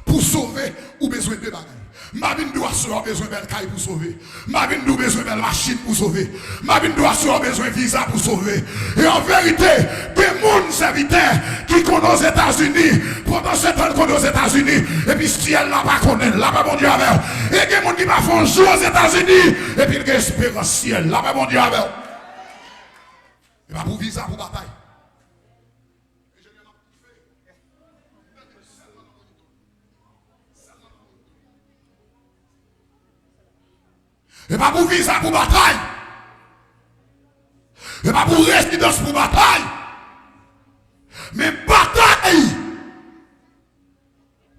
Pou sove, ou bezwen de bagay. M pa vin di w aswè a w bezwen bèl kay pou sove. M pa vin di w bezwen bèl machin pou sove. M pa vin di w aswè a w bezwen viza pou sove. E an verite, gen moun, sèvitè, ki konn Ozetazini, pandan se tan l konn Ozetazini, epi syèl la pa konnen l. Lapè Bondye avè w. E gen moun ki pa fè yon jou Ozetazini, epi l gen esperans syèl. Lapè Bondye avè w. E pa pou viza pou batay. E pa pou viza pou batay. E pa pou rezidans pou batay. Men batay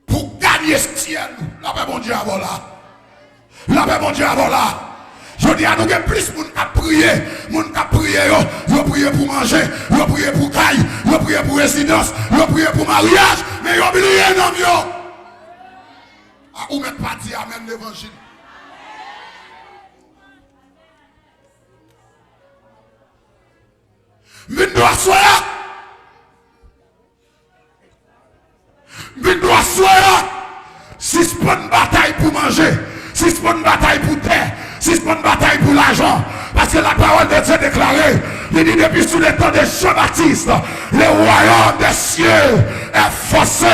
pou gade syèl ou. Lapè Bondye avè w la. Lapè Bondye avè w la. Jodi a, nou gen plis moun k ap priye. Moun k ap priye yo, yo priye pou manje, yo priye pou kay, yo priye pou rezidans, yo priye pou maryaj, men yo bliye nanm yo. A, ou mèt pa di amèn levanjil. M vin di w aswè a. M vin di w aswè a. Sispann batay pou manje. Sispann batay pou tè. Sispann batay pou lajan. Paske la parole de Dieu déclare, li di, depuis sous le temps de Jean-Baptiste, le royaume des cieux est forcé,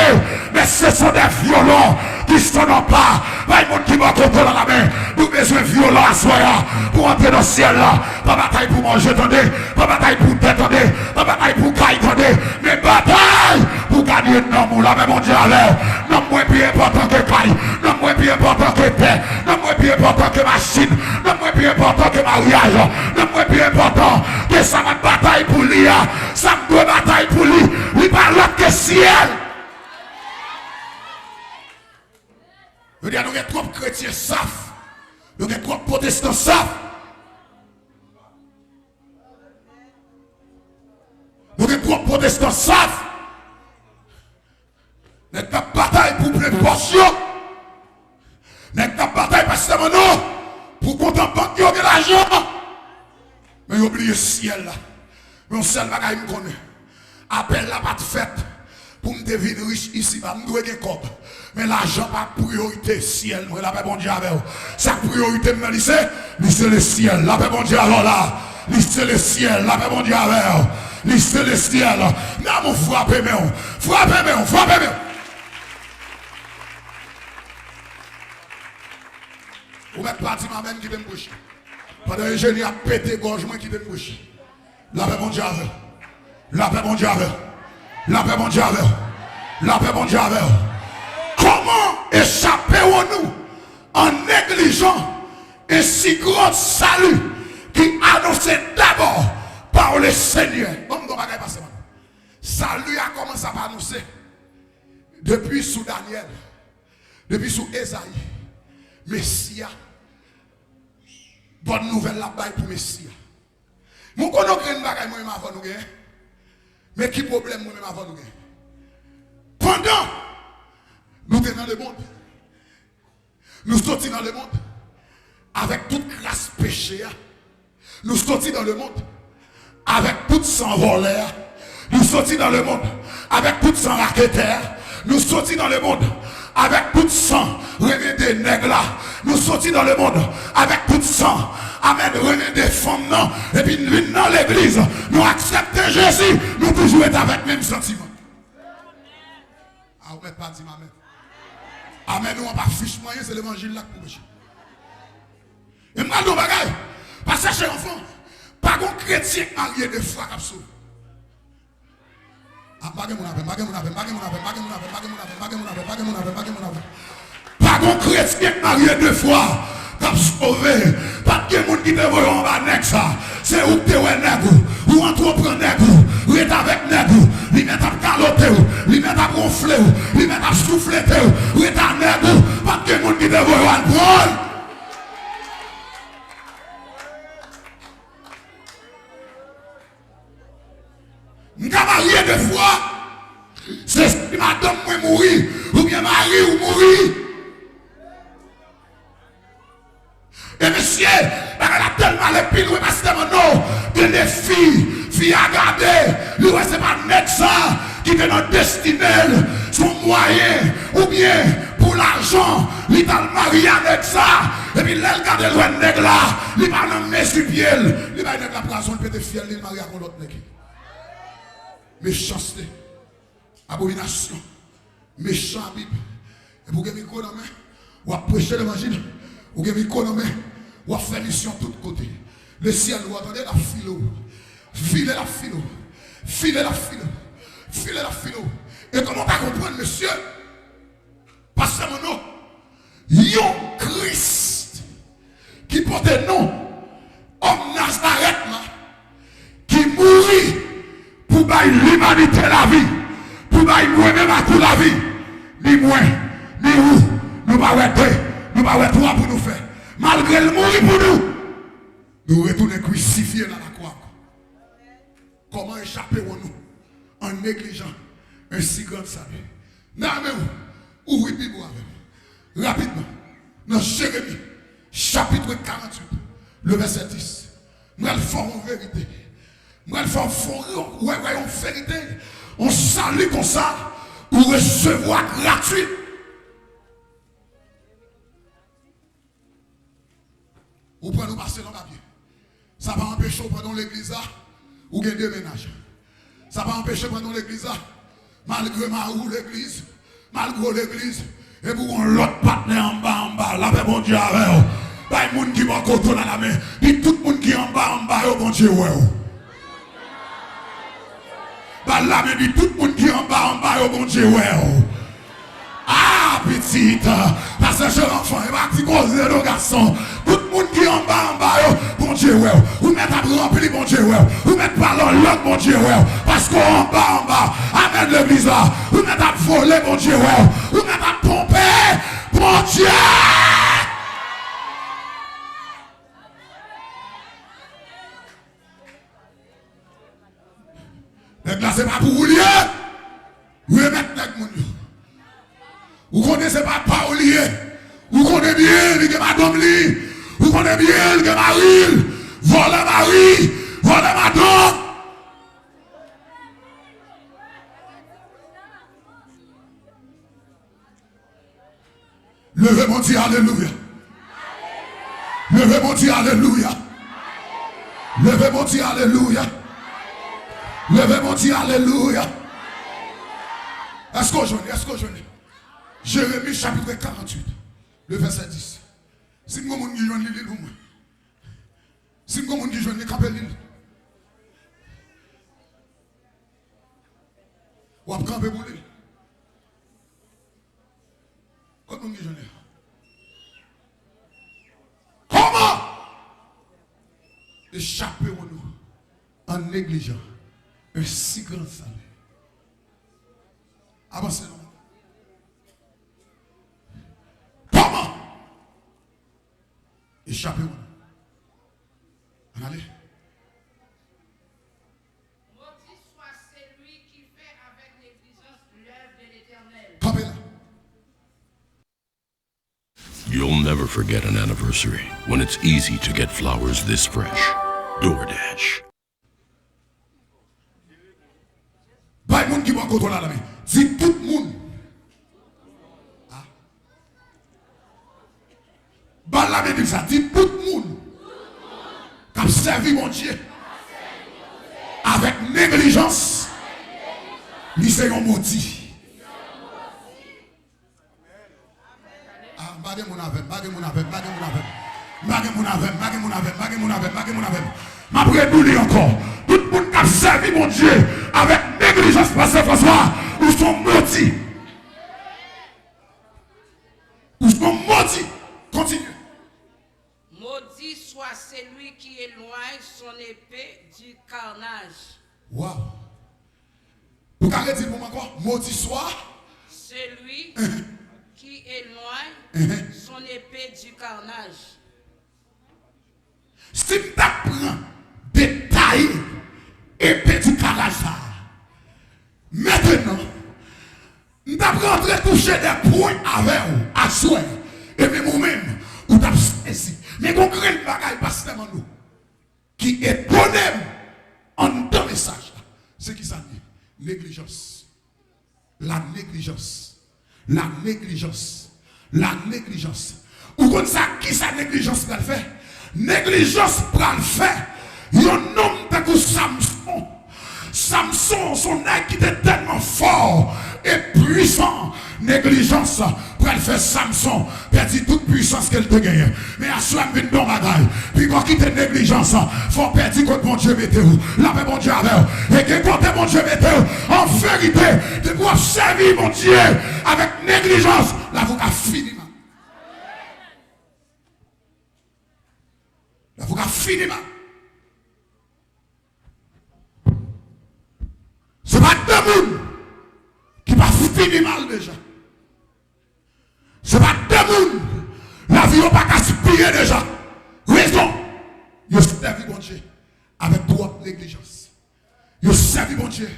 mais ce sont des violents qui sont en pas. Bay moun ki bò kote w la lamen. Nou bezwen vyolan aswè a pou antre nan syèl la. Pa batay pou manje, tande. Pa batay pou tè, tande. Pa batay pou kay, tande. Men batay pou gade nanm ou. Lapè Bondye avè w. Nanm mwen pi enpòtan ke kay. Nanm mwen pi enpòtan ke tè. Nanm mwen pi enpòtan ke machin. Nanm mwen pi enpòtan ke maryaj. Nanm mwen pi enpòtan ke sa m ap batay pou li a. Sa m dwe batay pou li, li pa lòt ke syèl. Jodi a, nou gen twòp kretyen saf. Nou gen twòp pwotestan saf. Nou gen twòp pwotestan saf. Nèg k ap batay pou plen pòch yo. Nèg k ap batay, pastè Manno, pou kont an bank yo gen lajan. Men yo bliye syèl la. Men yon sèl bagay m konnen. Apèl la pa t fèt pou m te vin rich isiba. M dwe gen kòb. Men lajan pa priyorite syèl mwen. Lapè Bondye avè w. Sa k priyorite m nan li se, li se lesyèl. Lapè Bondye avè w la. Li se lesyèl. Lapè Bondye avè w. Li se lesyèl. Nan moun frape men w. Frape men w. Frape men w. Ou mèt pa di m amèn, kite m preche. Pandan enjenyè ap pete gòj mwen, kite m preche. Lapè Bondye avè w. Lapè Bondye avè w. Lapè Bondye avè w. Lapè Bondye avè w. Comment échapperons-nous en négligeant un si grand salut qui annonçait d'abord par le Seigneur? Ban m yon bagay, pastè Manno. Sali a kòmanse ap anonse depi sou Danyèl, depi sou Ezayi. Mesi a, bòn nouvèl l ap bay pou Mesi a. Mwen konnen yon grenn bagay mwen menm avè nou genyen. Men ki pwoblèm mwen menm avè nou genyen? Pandan nou te nan lemonn, nou soti nan lemonn avèk tout kras peche a. Nou soti nan lemonn avèk tout san vòlè a. Nou soti nan lemonn avèk tout san raketè a. Nou soti nan lemonn avèk tout san renmen de nèg la. Nou soti nan lemonn avèk tout san, amèn, renmen de fanm nan. Epi n vin nan legliz, nou aksepte Jezi, nou toujou ret avèk menm santiman. A, ou mèt pa di m amèn. Amèn ou an pa fich mwen, se levanjil la k pou preche. E m pral di w bagay. Pa chèche anfan. Pa gon kretyen k marye de fwa k ap sove. A, pa gen moun avè m, pa gen moun avè m, pa gen moun avè m, pa gen moun avè m, pa gen moun avè m, pa gen moun avè m, pa gen moun avè m, pa gen moun avè m, pa gen moun avè m. Pa Yon kretyen k marye de fwa k ap sove. Pa t gen moun ki te voye w anba nèg sa. Se ou k te wè nèg ou. Ou antre w pran nèg ou. Ret avèk nèg ou. Li mèt ap kalote w. Li mèt ap wonfle w. Li mèt ap souflete w. Ret a nèg ou. Pa t gen moun ki te voye w al pran l. M ka marye de fwa. Se si madanm mwen mouri, oubyen mari w mouri. E mesye, bagay la tèlman ale pi lwen, pastè Manno, gen de fi, fi a gade, li wè se pa nèg sa ki te nan destine l, se yon mwayen, oubyen pou lajan, li t al marye a nèg sa, epi lè l gade l wè nèg la, li pa nan mezi pye l, li bay nèg la pwazon, li pete fyèl li, li marye ak yon lòt nèg. Mechanste. Abominasyon. Mechan a Bib. Epi w gen mikwo nan men, w ap preche levanjil. Ou gen mikwo nan men, w ap fè misyon tout kote. Lesyèl ou a tande, l ap file w. File, l ap file w. File, l ap file w. File, l ap file w. E kòman w ta konprann, mesye? Pastè Manno, yon Kris ki pote non òm Nazarèt la, ki mouri pou bay limanite lavi, pou bay mwen menm ak ou lavi, ni mwen, ni ou, nou pa wè de, nou pa wè twa pou nou fè. Malgre l mouri pou nou, nou retounen krisifye l a lakwa ankò. Kòman echape won nou an neglijan un si grand salut? Nan men w, ouvri Bib ou avè m. Rapidman, nan Jeremi, chapit karanntuit, le vèsè dis. M pral fè w yon verite. M pral fè w fè w wè, wè yon verite. Yon sali konsa, ou resevwa gratwi. Ou pran nou pase nan papye. Sa pa anpeche w pran nou legliz la, ou gen de mennaj. Sa pa anpeche w pran nou legliz la, malgre mari w legliz, malgre w legliz, epi w gen yon lòt patnè anba, anba, lapè Bondye avè w. Bay moun ki bò kote w la lamen, di tout moun ki anba, anba yo, Bondye wè w. Ba l lamen, di tout moun ki anba, anba yo, Bondye wè w. Ah, pitit, pastè Jeranfan, e pa ti koze non, gason. Tout moun ki anba, anba yo, Bondye wè w. Ou mèt ap ranpli, Bondye wè w. Ou mèt pale an lang, Bondye wè w. Paske w anba, anba. Amèn, legliz la. Ou mèt ap vole, Bondye wè w. Ou mèt ap twonpe, Bondye. Nèg la se pa pou ou li ye. Remèt nèg moun yo. Ou konnen se pa pa ou li ye. Ou konnen byen li gen madanm li. Ou konnen byen li gen mari l. Vòlè mari, vòlè madanm. Leve men w di alelouya. Leve men w di alelouya. Leve men w di alelouya. Leve men w di alelouya. Èske w jwenn li? Èske w jwenn li? Jeremi chapit karanntuit, le vèsè dis. Si m gen moun ki jwenn li, li l pou mwen. Si m gen moun ki jwenn li, kanpe li l. W ap kanpe pou li. Kot moun ki jwenn li? Kòman echape won nou an neglijan un si gran sali? Avanse non. Kòman echape won nou? Ann ale. Maudit soit celui qui fait avec négligence l'œuvre de l'Éternel. Kanpe la. You'll never forget an anniversary when it's easy to get flowers this fresh. DoorDash. Bay moun ki bò kote w la lamen. Di tout moun. Ah. Ba l lamen, di sa. Di tout moun k ap sèvi Bondye avèk neglijans, li se yon modi. Ah, m pa gen moun avè m, m pa gen moun avè m, m pa gen moun avè m. M pa gen moun avè m, m pa gen moun avè m, m pa gen moun avè m, m pa gen moun avè m. M ap redi li ankò. Tout moun k ap sèvi Bondye avèk neglijans, pastè Franswa, ou se yon modi. Ou se yon modi. Kontinye. Maudit soit celui qui éloigne son épée du carnage. Waw. Ou ka redi l pou mwen ankò? Modi swa. Celui qui éloigne son épée du carnage. Si m ta pran detay epe di karaj sa a, mentenan, m t ap rantre touche de pwen avè w aswè, e menm ou menm, ou t ap sezi. Men gon grenn bagay, pastè Manno, ki etone m anndan mesaj la. Se kisa l ye? Neglijans. La neglijans. La neglijans. La neglijans. Ou konn sa, kisa neglijans pral fè? Neglijans pral fè yon nonm tankou Samson. Samson se yon nèg ki te tèlman fò e pwisan. Neglijans pral fè Samson pèdi tout pwisans ke l te genyen. Men aswè m vin di w yon bagay. Piga w kite neglijans fè w pèdi kote Bondye mete w. Lapè Bondye avè w. E gen kote Bondye mete w. An verite, depi w ap sèvi Bondye avèk neglijans, lavi w ka fini mal. Lavi w ka fini mal. Se pa de moun ki pa fini mal deja. Se pa de moun lavi yo pa gaspiye deja. Rezon, yo sèvi Bondye avèk twòp neglijans. Yo sèvi Bondye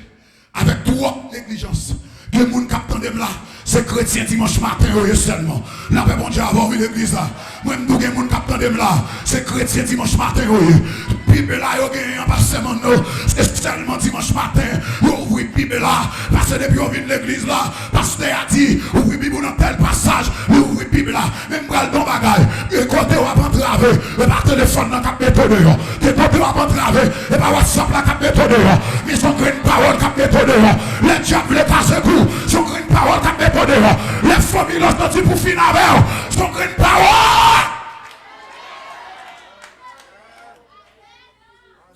avèk twòp neglijans. Gen moun k ap tande m la, se kretyen dimanch maten yo ye sèlman. Lapè Bondye avè w, wi, legliz la. Mwen, m di w, gen moun k ap tande m la, se kretyen dimanch maten yo ye. Bib la yo genyen an, pastè Manno, se sèlman dimanch maten yo ouvri Bib la. Paske depi yo vin legliz la, pastè a di, ouvri Bib ou nan tèl pasaj, li ouvri Bib la. Men m pral di w yon bagay, gen kote w ap antrave, e pa telefòn nan k ap mete w deyò. Gen kote w ap antrave, e pa WhatsApp la k ap mete w deyò. Men se yon grenn pawòl k ap mete w deyò. Lè dyab vle kase kou, se yon grenn pawòl k ap mete w deyò. Lè fanmi lan santi pou fin avè w, se yon grenn pawòl.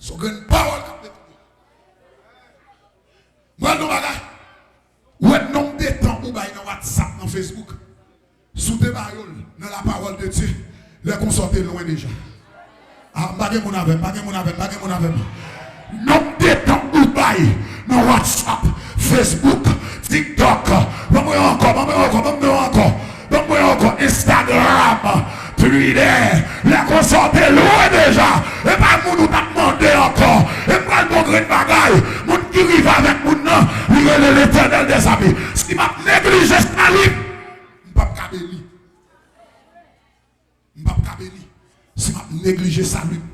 Se yon grenn pawòl k ap mete w deyò. Mwen, nou bagay. Ou wè nonb de tan ou bay nan WhatsApp, nan Facebook. Si w te ba yo l nan la parole de Dieu, lè konsa w te lwen deja. A, m pa gen moun avè m, m pa gen moun avè m, m pa gen moun avè m. Nonb de tan ou bay nan WhatsApp, Facebook, TikTok. Ban mwen ankò, ban mwen ankò, ban mwen ankò. Ban mwen ankò, Instagram, Twitter. Lè konsa w te lwen deja. E pa moun ou t ap mande ankò. E m pral di w yon grenn bagay. Moun ki rive avèk moun nan, li rele Letènèl dèzame. Si m ap neglije sali m, m p ap ka beni. M p ap ka beni. Si m ap neglije sali m,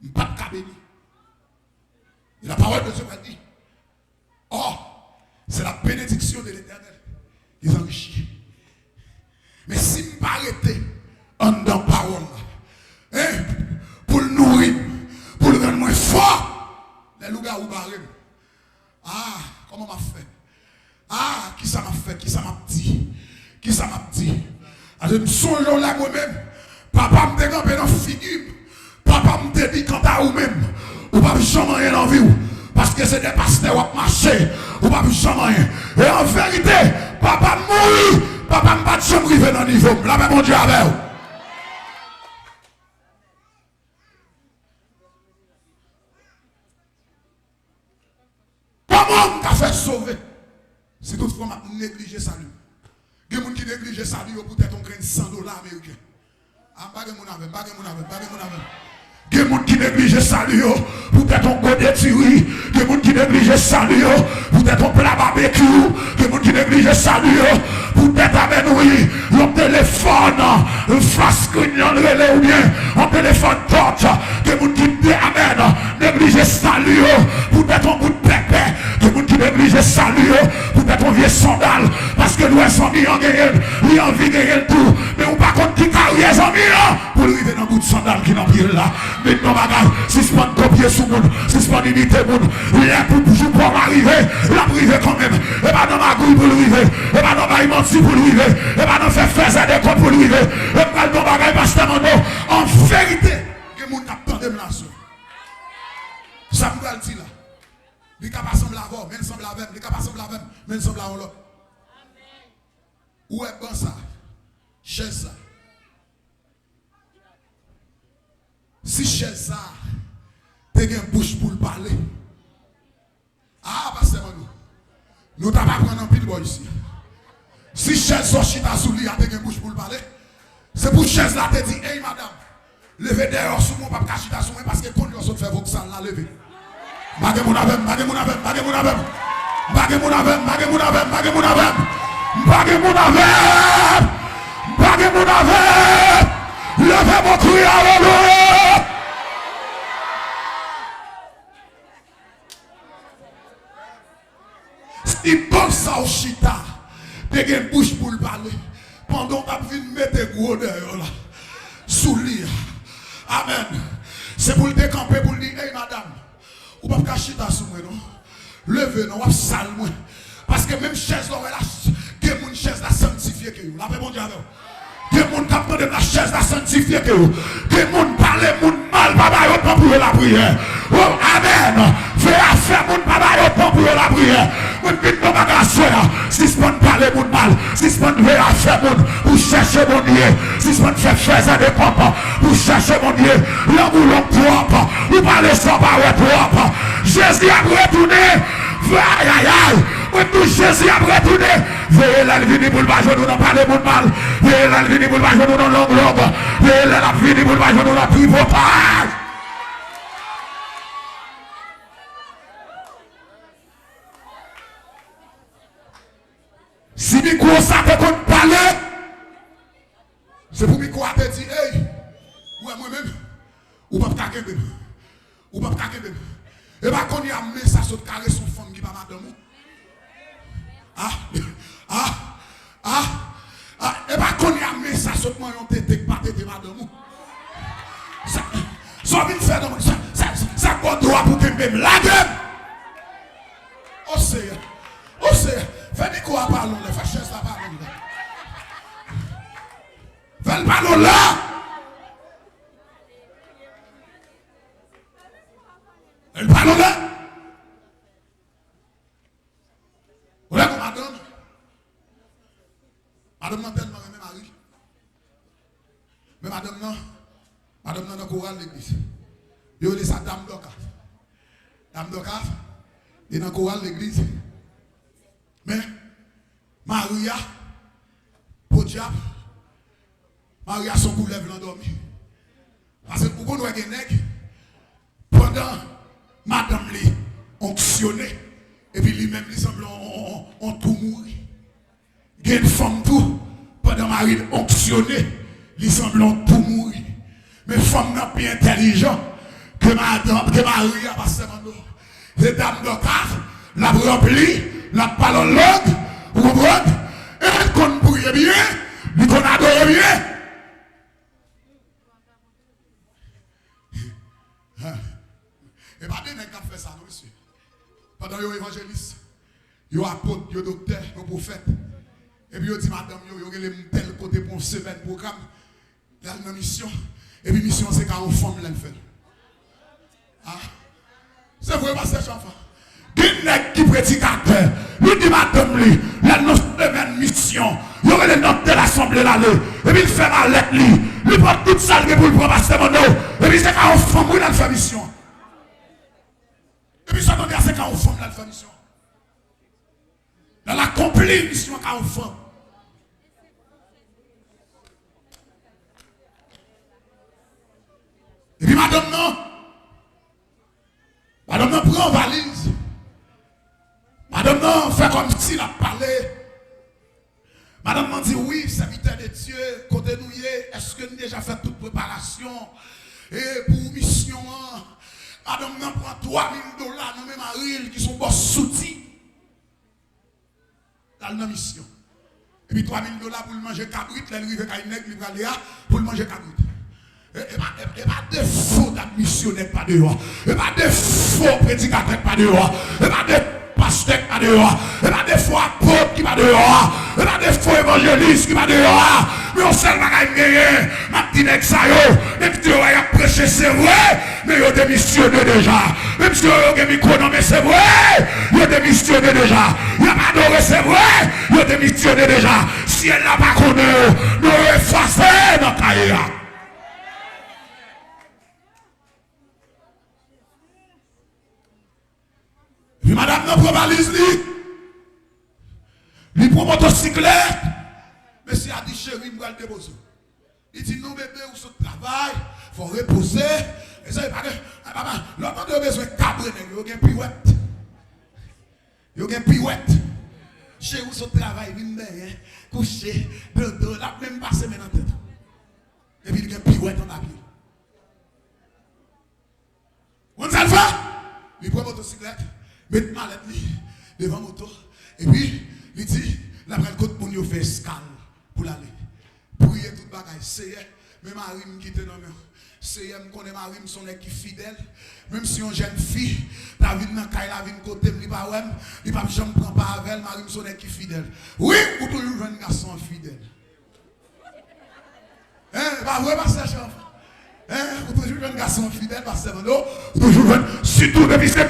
m p ap ka beni. E la parole de Dieu va dire, oh, c'est la bénédiction de l'Éternel qui enrichit. Men si m pa rete anndan pawòl la, hein, pou l nouri m, pou l rann mwen fò, lè lougawou bare m, ah, kòman m ap fè? Ah, kisa m ap fè? Kisa m ap di? Kisa m ap di? Ase m sonje w la mwen menm. Papa m te kanpe nan figi m. Papa m te di, kanta ou menm, ou p ap janm anyen nan vi w. Paske se de pastè w ap mache. Ou p ap janm anyen. E an verite, papa m mouri. Papa m pa t janm rive nan nivo m. Lapè Bondye avè w. Kòman m ka fè sove si toutfwa m ap neglije sali m? Gen moun ki neglije sali yo poutèt yon grenn san dola ameriken. A, m pa gen moun avè m, m pa gen moun avè m, m pa gen moun avè m. Gen moun ki neglije sali yo poutèt yon gode diri. Gen moun ki neglije sali yo poutèt yon pla babekyou. Gen moun ki neglije sali yo poutèt, amèn, wi, yon telefòn, yon flash screen, yo rele, oubyen yon telefòn touch. Gen moun ki, amèn, neglije sali yo poutèt yon bout pèpè. Gen moun ki neglije sali yo poutèt yon vye sandal. Paske l wè zanmi an genyen l, li anvi genyen l tou. Men ou pa konn ki karyè zanmi an pou l rive nan bout sandal ki nan pye l la. Men yon bagay, sispann kopye sou moun, sispann imite moun. Lè pou jou pa w la rive, l ap rive kanmenm. E pa nan magouy pou l rive. E pa nan bay manti pou l rive. E pa nan fè fèzè de kont pou l rive. E m pral di w yon bagay, pastè Manno, an verite, gen moun k ap tande m la aswè. Sa m pral di la, li ka pa sanble avè w, men l sanble avè m. Li ka pa sanble avè m, men l sanble a yon lòt. Ou wè ban sa, chèz sa. Si chèz sa te gen bouch pou l pale, ah, pastè Manno, nou t ap aprann anpil bò isi. Si chèz sa w chita sou li a te gen bouch pou l pale, se pou chèz la te di, "Ey, madanm, leve dèyè sou mwen, w p ap ka chita sou mwen, paske konn yo sot fè voksal la leve." M pa gen moun avè m, m pa gen moun avè m, m pa gen moun avè m. M pa gen moun avè m, m pa gen moun avè m, m pa gen moun avè m. M pa gen moun avè m. M pa gen moun avè m. Leve men w, kriye alelouya. Si ban sa w chita te gen bouch pou l pale, pandan w t ap vin mete gwo dèyè w la sou li a. Amèn. Se pou l te kanpe pou l di, "Ey, madanm, ou p ap ka chita sou mwen, non. Leve, non, w ap sal mwen." Paske menm chèz la w wè la, gen moun chèz la sanntifye ke yo. Lapè Bondye avè w. Gen moun k ap tande m la, chèz la sanntifye ke yo. Gen moun pale moun mal, pa ba yo tan pou yo lapriyè. Oh, amèn. Veye afè moun, pa ba yo tan pou yo lapriyè. Mwen vin nan bagay aswè a. Sispann pale moun mal. Sispann veye afè moun pou chèche Bondye. Sispann fè fèzè de kòb pou chèche Bondye. Lang ou long twòp. Ou pale san pa wè twòp. Jezi ap retounen. Ayayay. Mwen di w, Jezi ap retounen. Veye lè l vini pou l pa jwenn ou nan pale moun mal. Veye lè l vini pou l pa jwenn ou nan long long. Veye lè l ap vini pou l pa jwenn ou nan tripotay. Si mikwo sa te konn pale, se pou mikwo a te di, "Ey, ou wè mwen menm, ou p ap ka kenbe m. Ou p ap ka kenbe m." E pa kounye a men sa sot kare sou fanm ki pa madanm ou. Ah, ah, ah, ah. E pa kounye a men sa sot manyen yon tete ki pa tete madanm ou. Sa, sa w vin fè nan mwen, sa, sa, sa, sa k ba w dwa pou kenbe m, lage m. O Seyè, o Seyè, fè mikwo a pale w lè, fè chèz la pale w lè. Fè l pale w lè. Fè l pale w lè. Ou lè gon madanm, madanm nan tèlman renmen mari l. Men madanm nan, madanm nan nan koral legliz. Yo rele sa dam Dòkas. Dam Dòkas, li nan koral legliz. Men, mari a, podyab, mari a se yon koulèv landòmi. Paske ou konn wè gen nèg, pandan madanm li onksyone, epi li menm li sanble on, on, on, on tou mouri. Gen fanm tou, pandan mari l onksyone, li sanble on tou mouri. Men fanm nan pi entèlijan ke madanm, ke mari a, pastè Manno. Se dam Dòkas, l ap ranpli, l ap pale an lang, ou konprann? E l konn priye byen, li konn adore byen. E pa de nèg k ap fè sa, non, mesye. Pandan yo evanjelis, yo apot, yo doktè, yo pwofèt. Epi yo di madanm yo, yo rele m tèl kote pou yon semèn pwogram. L al nan misyon. Epi misyon an se ka yon fanm lè l fè l. Ah. Se vre, pastè Chanfan. Gen nèg ki predikatè, li di madanm li, lè l nan semèn misyon, yo rele l nan tèl asanble l ale, epi l fè malèt li, li pran tout sa l gen pou l pran, pastè Manno, epi se ka yon fanm wi l al fè misyon. Epi sa tande a, se ka yon fanm l al fè misyon. Lè l akonpli misyon ka yon fanm. Epi madanm nan, madanm nan pran valiz. Madanm nan fè kòmsi l ap pale. Madanm nan di, "Wi, sèvitè de Dye, kote nou ye? Èske n deja fè tout preparasyon e pou misyon an?" Madanm nan pran twa mil dola nan men mari l ki se yon bòs souti. L al nan misyon. Epi twa mil dola pou l manje kabrit, lè l rive kay nèg li prale a, pou l manje kabrit. E, e pa, e, e pa defo dat misyonè k pa deyò a. E pa defo predikatè k pa deyò a. E pa defo pastè k pa deyò a. E pa defo apot ki pa deyò a. E pa defo evanjelis ki pa deyò a. Men yon sèl bagay m genyen, m ap di nèg sa yo, menm si yo wè y ap preche, se vre, men yo demisyone deja. Menm si yo, yo gen mikwo nan men, se vre, yo demisyone deja. Y ap adore, se vre, yo demisyone deja. Syèl la pa konnen yo, nou efase nan kaye a. Epi madanm nan pran valiz li, li pran motosiklèt. Mesye a di, "Cheri, m pral depoze w." Li di, "Non, bebe, ou sot travay, fò w repoze." Mezanmi, pa gen, ay, papa, lè w tande yo bezwen kabre nèg yo, yo gen piwèt. Yo gen piwèt. "Cheri, ou sot travay, vin benyen, kouche, dodo." L ap menm pase men nan tèt ou. Epi li gen piwèt anba pye l. Konn sa l fè? Li pran motosiklèt, met malèt li devan moto, epi li di l ap al kot moun yo fè eskal pou l ale. Priye tout bagay, Seyè, men mari m kite nan men w. Seyè, m konnen mari m se yon nèg ki fidèl. Menm si yon jèn fi ta vin nan kay la, vin kote m, li pa wè m, li p ap janm pran pa avè l, mari m se yon nèg ki fidèl. Wi, ou toujou jwenn gason an fidèl. Hein, e pa vre, pastè Jean? Hein, ou toujou jwenn gason fidèl, pastè Mando. Ou toujou jwenn, sitou depi se,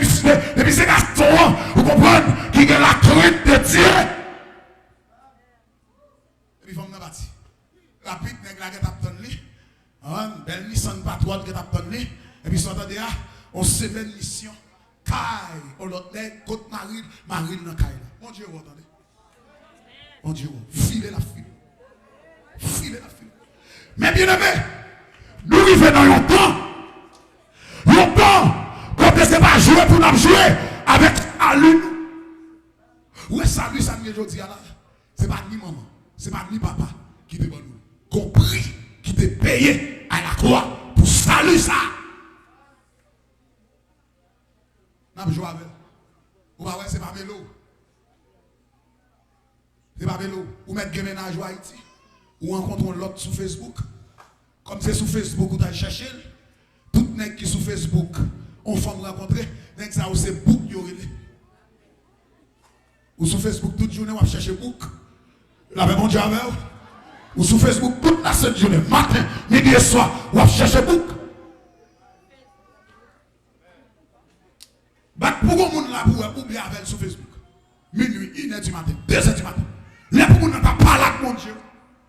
depi se gason an, ou konprann, ki gen la crainte de Dieu. Epi fanm nan pati. Rapid, nèg la gentan ap tann li. An, bèl Nissan Patrol gentan ap tann li. Epi sa w tande a, on semèn misyon. Kay, on lòt nèg, kot mari l, mari l nan kay la. Bondye wè w, tande. Bondye wè w. File l ap file. File l ap file. Men byeneme, nou rive nan yon tan. Yon tan kote se pa jwe pou n ap jwe avèk sali nou. Ou wè sali sa n gen jodi a la? Se pa ni manman, se pa ni papa ki te ban nou l. Gon pri ki te peye à la croix pou sali sa. N ap jwe avè l. Ou pa wè se pa belo. Se pa belo. Ou mèt gen mennaj ou Ayiti. Ou rankontre yon lòt sou Facebook. Kòm se sou Facebook ou t al chèche l. Tout nèg ki sou Facebook, yon fanm rankontre, nèg sa yo se boug yo rele. Ou sou Facebook tout jounen w ap chèche boug. Lapè Bondye avè w. Ou sou Facebook tout lasent jounen, maten, midi e swa, w ap chèche boug. Bat pou gon moun la pou wè ou byen avè l sou Facebook. Minui, inè di maten, dezè di maten. Lè pou moun nan ta pale ak Bondye,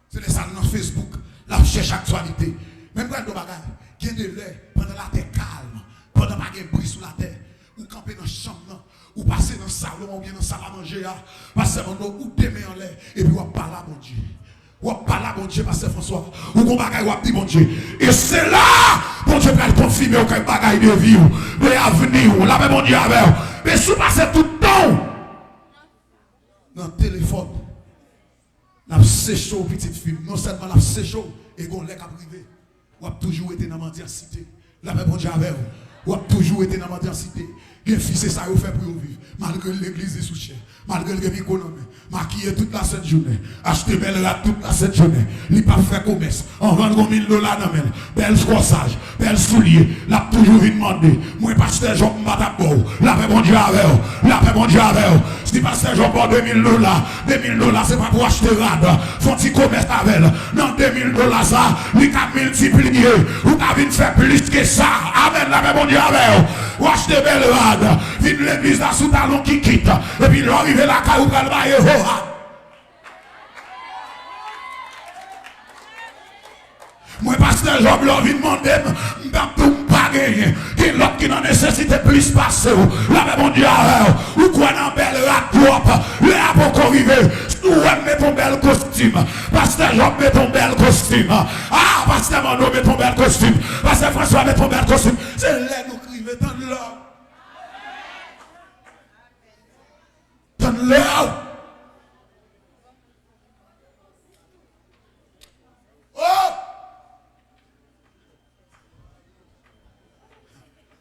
se lè sa l nan Facebook, l ap chèche aktyalite. Men m pral di w bagay, gen de lè, pandan latè kalm, pandan pa gen bri sou latè, ou kanpe nan chanm nan, ou pase nan salon oubyen nan sal a manje a, pastè Mando, ou de men anlè, epi w ap pale a Bondye. W ap pale a Bondye, pastè François. Ou gon bagay w ap di Bondye. E se la Bondye pral konfime w kèk bagay de vi w, de avni w. Lapè Bondye avè w. Men si w pase tout tan w nan telefòn, l ap seche w, pitit fi m. Non sèlman l ap seche w, e gon lè k ap rive, w ap toujou rete nan mandyansite. Lapè Bondye avè w. W ap toujou rete nan mandyansite. Gen fi, se sa yo fè pou yo viv. Malgre l legliz, li sou chè. Malgre l gen mikwo nan men. Makiye tout lasent jounen. Achte bèl rad tout lasent jounen. Li p ap fè komès. Anvan l gon mil dola nan men l. Bèl kòsaj. Bèl soulye. L ap toujou vin mande. Mwen, pastè Job, m pa t ap ba w. Lapè Bondye avè w. Lapè Bondye avè w. Si pastè Job ba w de mil dola, de mil dola se pa pou achte rad. Fè yon ti komès avè l. Nan de mil dola sa, li ka miltipliye. Ou ka vin fè plis ke sa. Amèn. Lapè Bondye avè w. Ou achte bèl rad. Vin legliz la sou talon kikit. Epi lè w rive lakay ou pral ba Yewova. Mwen, pastè Job, lè w vin mande m, m p ap di w m pa genyen. Gen lòt ki nan nesesite plis pase w. Lapè Bondye avè w. Ou kwè nan bèl rad pwòp. Lè a poko rive. Si w wè m met yon bèl kostim. Pastè Job met yon bèl kostim. Ah, pastè Mando met yon bèl kostim. Pastè François met yon bèl kostim. Se lè nou k rive tann lè w. Tann lè w. Oh!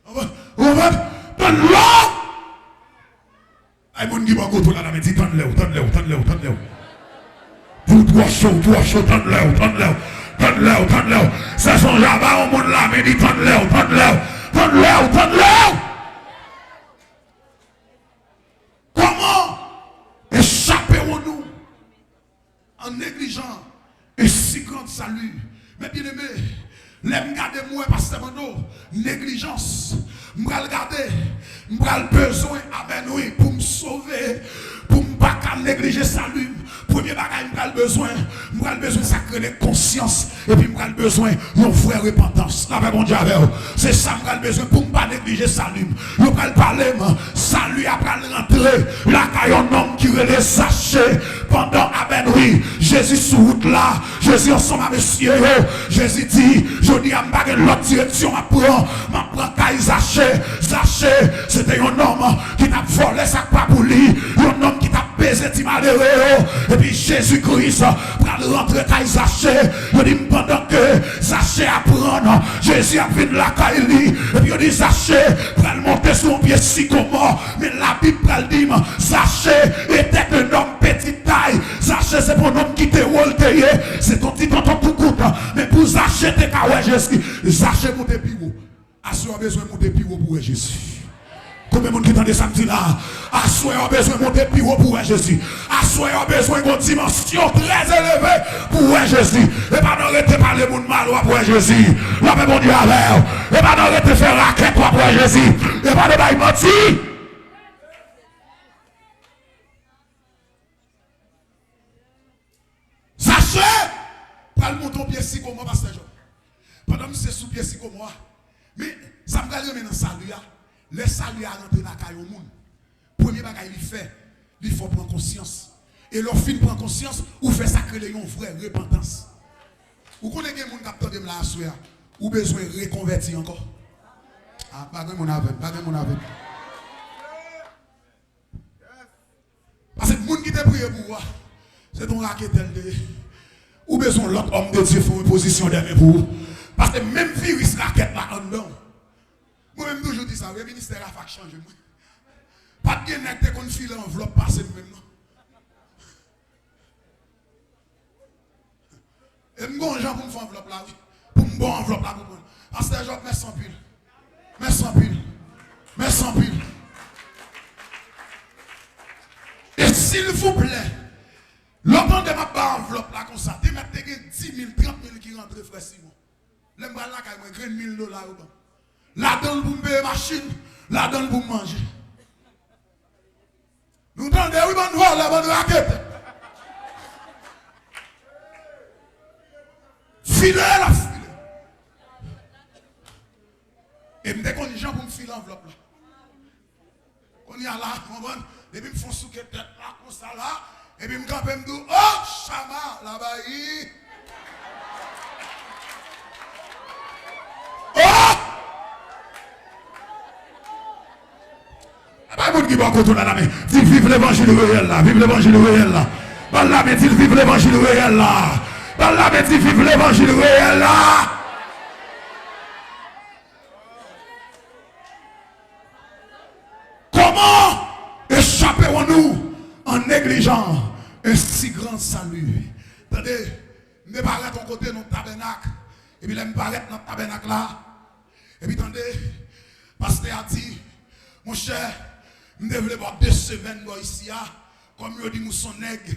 Ou konprann? Tann lè w. Ay, moun ki bò kote w la, la, men di, "Tann lè w, tann lè w, tann lè w, tann lè w." Di, "Ou twò cho, ou twò cho, tann lè w, tann lè w, tann lè w, tann lè w." Sèson Jaba, yon moun la, men di, "Tann lè w, tann lè w, tann lè w, tann lè w." Kòman echape w nou? En négligeant un si grand salut. Men byeneme, lè m gade m wè pastè Mando, neglijans. M pral gade, m pral bezwen, amèn wi, pou m sove, pou m pa ka neglije sali m, Premye bagay m pral bezwen, m pral bezwen sa k rele konsyans, epi m pral bezwen yon vrè repantans. Lapè Bondye avè w. Se sa m pral bezwen pou m pa neglije sali m. Yo pral pale m, sali a pral rantre lakay yon nonm ki rele Zache. Pandan, amèn, wi, Jezi sou wout la, Jezi ansanm a mesye yo, Jezi di, jodi a m pa gen lòt direksyon m ap pran, m ap pran kay Zache. Zache, se te yon nonm ki t ap vòlè sa k pa pou li, yon nonm ki t ap peze ti malere yo. Epi Jezi Kris pral rantre kay Zache. Yo di m pandan ke Zache aprann, Jezi ap vin lakay li. Epi yo di Zache pral monte sou yon pye sikomò. Men Labib pral di m, Zache était un homme petite taille. Zache se pa yon nonm ki te wo l te ye. Se t on ti tonton koukout. Men pou Zache te ka wè Jezi, Zache monte pi wo. Aswè w bezwen monte pi wo pou wè Jezi. Konbyen moun ki tande sa m di la? Aswè w bezwen monte pi wo pou wè Jezi. Aswè w bezwen gon dimansyon trè eleve pou wè Jezi. E pa nan rete pale moun mal w ap wè Jezi. Lapè Bondye avè w. E pa nan rete fè rakèt w ap wè Jezi. E pa nan bay manti. Zache pral monte yon pye sikomò, pastè Job. Pandan misye sou pye sikomò a, men sa m pral renmen nan sali a, lè sali a rantre lakay yon moun, premye bagay li fè, li fè w pran konsyans. E lè w fin pran konsyans, ou fè sa k rele yon vrè repantans. Ou konnen gen moun k ap tande m la aswè a, ou bezwen rekonvèti ankò. A, pa gen moun avè m, pa gen moun avè m. Paske moun ki te priye pou ou a, se t on raketè l te ye. Ou bezwen yon lòt òm de Dye fè yon enpozisyon de men pou ou. Paske menm viris rakèt la anndan w. Mwen menm toujou di sa, wi, ministè Rafa k chanje mwen. Pa t gen nèg te konn file anvlòp pase m menm non. E m gon jan pou m fè anvlòp la, wi. Pou m ba w anvlòp la pou pran. Pastè Job, mèsi anpil. Mèsi anpil. Mèsi anpil. E silvouplè, lè w tande m ap ba anvlòp la konsa, te mèt te gen di mil, trant mil ki rantre, frè Simon. Lè m pral lakay mwen, grenn mil dola yo ban m. Ladan l pou m peye machin, ladan l pou m manje. Nou tande wi, bann vòlè, bann raketè. File l ap file. E m te konn jan pou m file anvlòp la. Kounye a la, konprann, depi m fè on souke tèt la konsa la, epi m kanpe m di w, oh, Chama, la bayi. Oh! Bay moun ki bò kote w la lamen. Di, viv levanjil reyèl la, viv levanjil reyèl la. Ba l lamen, di l, viv levanjil reyèl la. Ba l lamen, di, viv levanjil reyèl la. Comment échapperons-nous en négligeant un si grand salut? Tande, m te parèt yon kote nan tabènak. Epi lè m parèt nan tabènak la, epi tande, pastè a di, monchè, m te vle ba w de semèn bò isi a, kòm yo di m ou se yon nèg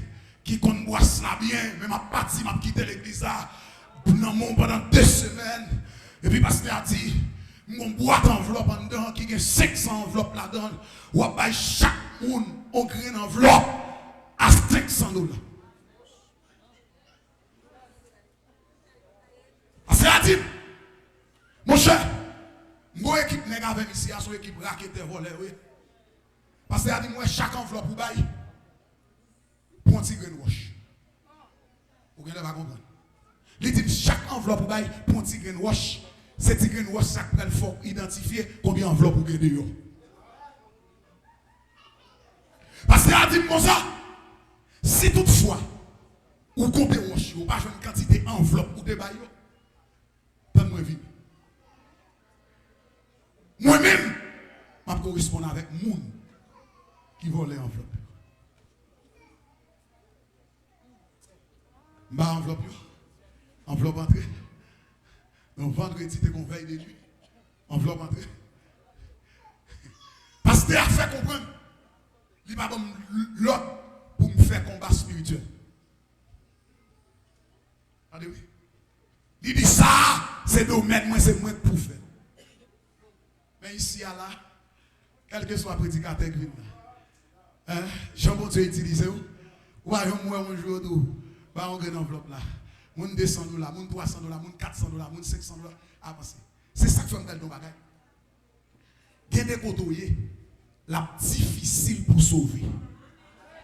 ki konn bwas la byen, men m ap pati, m ap kite legliz la nan men w pandan de semèn. Epi pastè a di, m gon bwat anvlòp anndan ki gen senk san anvlòp ladan l. W ap bay chak moun yon grenn anvlòp a senk san dola. Pastè a di m, monchè, m gon ekip nèg avè m isi a, se yon ekip raketè vòlè yo ye. Pastè a di m, wè chak anvlòp ou bay, pran ti grenn wòch. Ou genlè pa konprann. Li di m, chak anvlòp ou bay, pran ti grenn wòch. Se ti grenn wòch sa k pral fè w idantifye konbyen anvlòp ou gen deyò. Pastè a di m konsa, si toutfwa ou konte wòch yo, ou pa jwenn kantite anvlòp ou te bay yo, tann mwen vini. Mwen menm, m ap koresponn avèk moun ki vòlè anvlòp yo. M ba anvlòp yo. Anvlòp antre. Yon vandredi te gon vèy de nwi. Anvlòp antre. Pastè a fè konprann li pa ban m lòd pou m fè konba espirityèl. Tande wi. Li di sa, se domèn mwen, se mwen k pou fè l. Men isi a la, kèlkeswa predikatè k vin la, en, jan Bondye itilize w, Ou pa janm wè yon jou yo di w, ba yon grenn anvlòp la. Moun de san dola, moun twa san dola, moun kat san dola, moun senk san dola, avanse. Se sa k fè m pral di w yon bagay. Gen de kote w ye, l ap difisil pou w sove.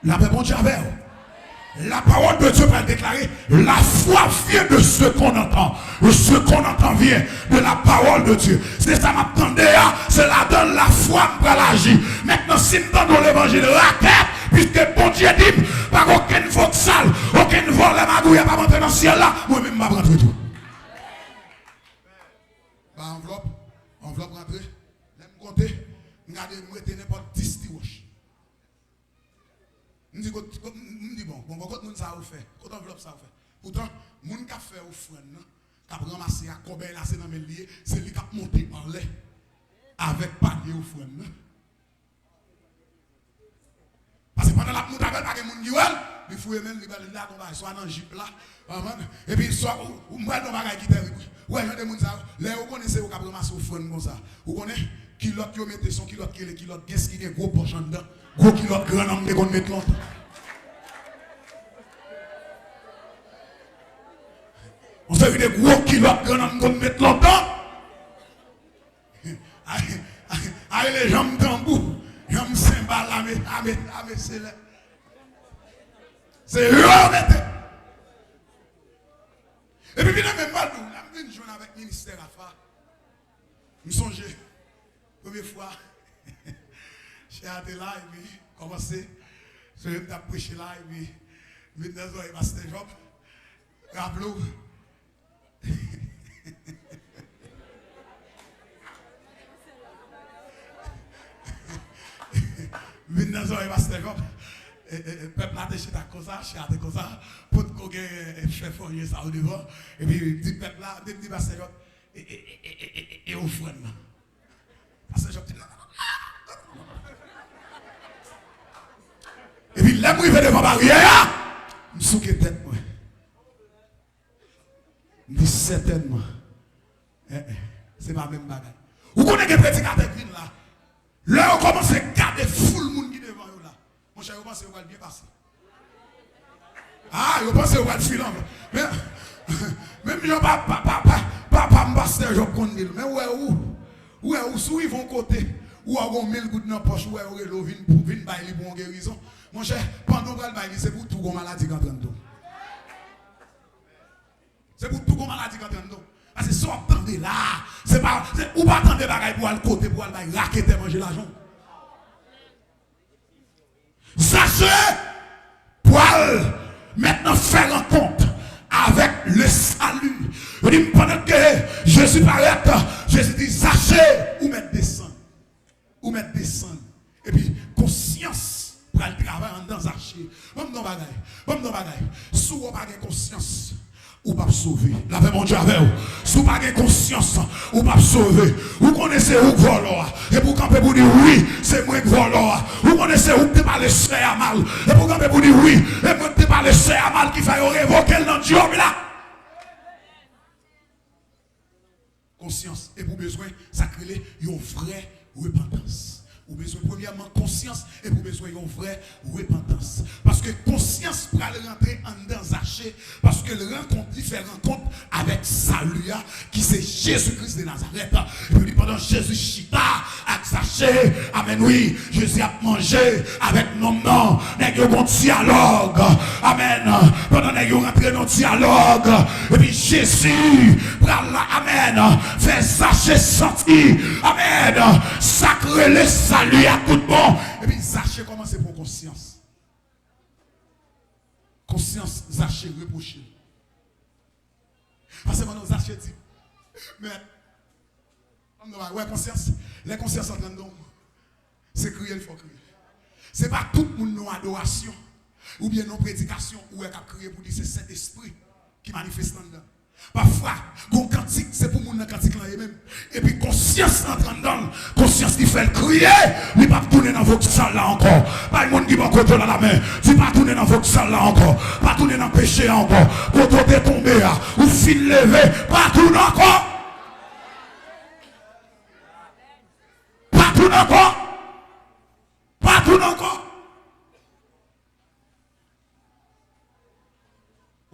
Lapè Bondye avè w. La parole de Dieu pral deklare, la foi vient de ce qu'on entend. Ce qu'on entend vient de la parole de Dieu. Se sa m ap tande a, se ladan lafwa m pral aji. Mentnan, si m tande yon levanjil rakèt, piske Bondye di m, pa gen okenn voksal, okenn vòlè magouyè p ap antre nan syèl la, mwen menm m p ap rantre tou. Ba anvlòp, anvlòp rantre. Lè m konte, m gade m rete nenpòt dis ti wòch. M di, kot, kot, m di, bon, bon, bon, kot moun sa yo fè? Kot anvlòp sa yo fè? Poutan, moun k ap fè ofrann nan, k ap ranmase a, kòbèy la se nan men l li ye, se li k ap monte anlè avèk panye ofrann nan. Paske pandan l ap monte avè l, pa gen moun ki wè l, li fouye men l, li pral lage yon bagay, swa nan jip la, konprann? Epi swa, ou, ou, m pral di yon bagay ki tèrib, wi. Ou wè jan de moun sa yo, lè yo konnen se yo k ap ranmase ofrann konsa, ou konnen, kilòt yo mete, se yon kilòt ki rele kilòt Guess ki gen gwo pòch anndan. Gwo kilòt grannanm te konn met lontan. Yon seri de gwo kilòt grannanm konn met lontan. A, a, a rele janm tanbou, janm senbal, ame, ame, ame selè. Se yo yo mete. Epi vin nan men m pral di w, lè m vin jwenn avèk ministè Rafa, m sonje, premye fwa, chè a te la, epi kòmanse, sonje m t ap preche la, epi m vin nan zòrèy pastè Jòb, raple w, vin nan zòrèy pastè Jòb. E, e, e, pèp la te chita konsa, chè a te konsa, potko gen, e, fè fònye sa yo devan. Epi di pèp la, di, di pastè Jòb, e, e ofrann nan. Pastè Jòb di, non, non, non. Epi lè m rive devan baryè a, m souke tèt mwen. M di sètènman, eh, eh, se pa menm bagay. Ou konnen gen predikatè k vin la, lè yo kòmanse gade foul moun ki devan yo la, monchè, yo panse yo pral byen pase. Ah, yo panse yo pral file anvan. Men, menm jan pa, pa, pa, pa, papa m pastè Jòb konn di l, men ou wè ou, ou wè ou, si w rive yon kote, ou wè ou gen yon mil goud nan pòch, ou wè yo rele w vin pou, vin bay li pou yon gerizon. Monchè, pandan w pral bay li, se pou tou gon maladi k antre anndan w. Se pou tou gon maladi k antre anndan w. Paske sa w ap tande la a, se pa, se, ou pa tande bagay pou al kote, pou al bay raketè manje lajan w. Zache pral mentnan fè rankont avèk le salut. Yo di, pandan ke Jezi parèt, Jezi di, Zache, ou mèt desann. Ou mèt desann. Epi konsyans pral travay anndan Zache. Ban m di w yon bagay. Ban m di w yon bagay. Si w pa gen konsyans, ou p ap sove. Lapè Bondye avè w. Si w pa gen konsyans, ou p ap sove. Ou konnen se ou k vòlò a. Epi w kanpe pou di, wi, se mwen k vòlò a. Ou konnen se ou k te pale sè a mal. Epi w kanpe pou di, wi, e mwen k te pale sè a mal ki fè yo revoke l nan djòb la. Konsyans, epi w bezwen sa k rele yon vrè repantans. Ou bezwen premyèman konsyans, epi w bezwen yon vrè repantans. Paske konsyans pral rantre anndan Zache, paske l rankont, li fè rankont avèk Sali a, ki se Jezi Kris de Nazarèt. Epi li, pandan Jezi chita ak Zache, amèn, wi, Jezi ap manje avèk nonm nan. Nèg yo gon dyalòg. Amèn. Pandan nèg yo rantre nan dyalòg, epi Jezi pral la, amèn, fè Zache santi, amèn, sa k rele sali a tout bon. Epi Zache kòmanse pran konsyans. Konsyans Zache repwoche l. Paske pandan Zache di, Mèt, ann nou wè konsyans. Lè konsyans antre anndan w, se kriye l fè w kriye. Se pa tout moun nan adorasyon oubyen nan predikasyon ou wè k ap kriye pou di se Sentespri ki manifeste anndan l. Pafwa, gon kantik, se pou moun nan kantik lan ye menm. Epi konsyans antre anndan l, konsyans li fè l kriye, li p ap tounen nan voksal la ankò. Bay moun ki bò kote w la lamen, di pa tounen nan voksal la ankò, pa tounen nan peche a ankò. Kote w te tonbe a, ou fin leve, pa tounen ankò. Pa tounen ankò. Pa tounen ankò.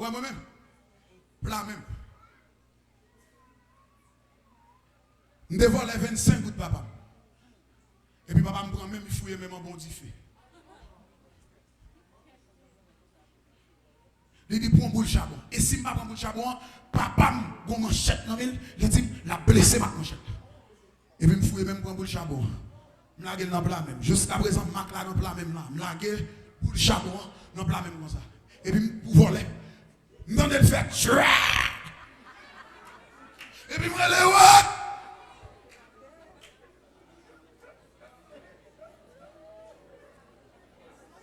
Wè mwen menm? Pla men m. M te vòlè vennsenk goud papa m. Epi papa m pran men m, li fouye men m anba yon dife. Li di, "Pran boul chabon." E si m pa pran boul chabon an, papa m gon manchèt nan men l, li di m l ap blese m ak manchèt la. Epi m fouye men m pran boul chabon an. M lage l nan pla men m. Jiskaprezan, mak la nan pla men m la. M lage boul chabon an nan pla men m konsa. Epi m pou vòlè. M tande l fè tra! Epi m rele, "Wòt!"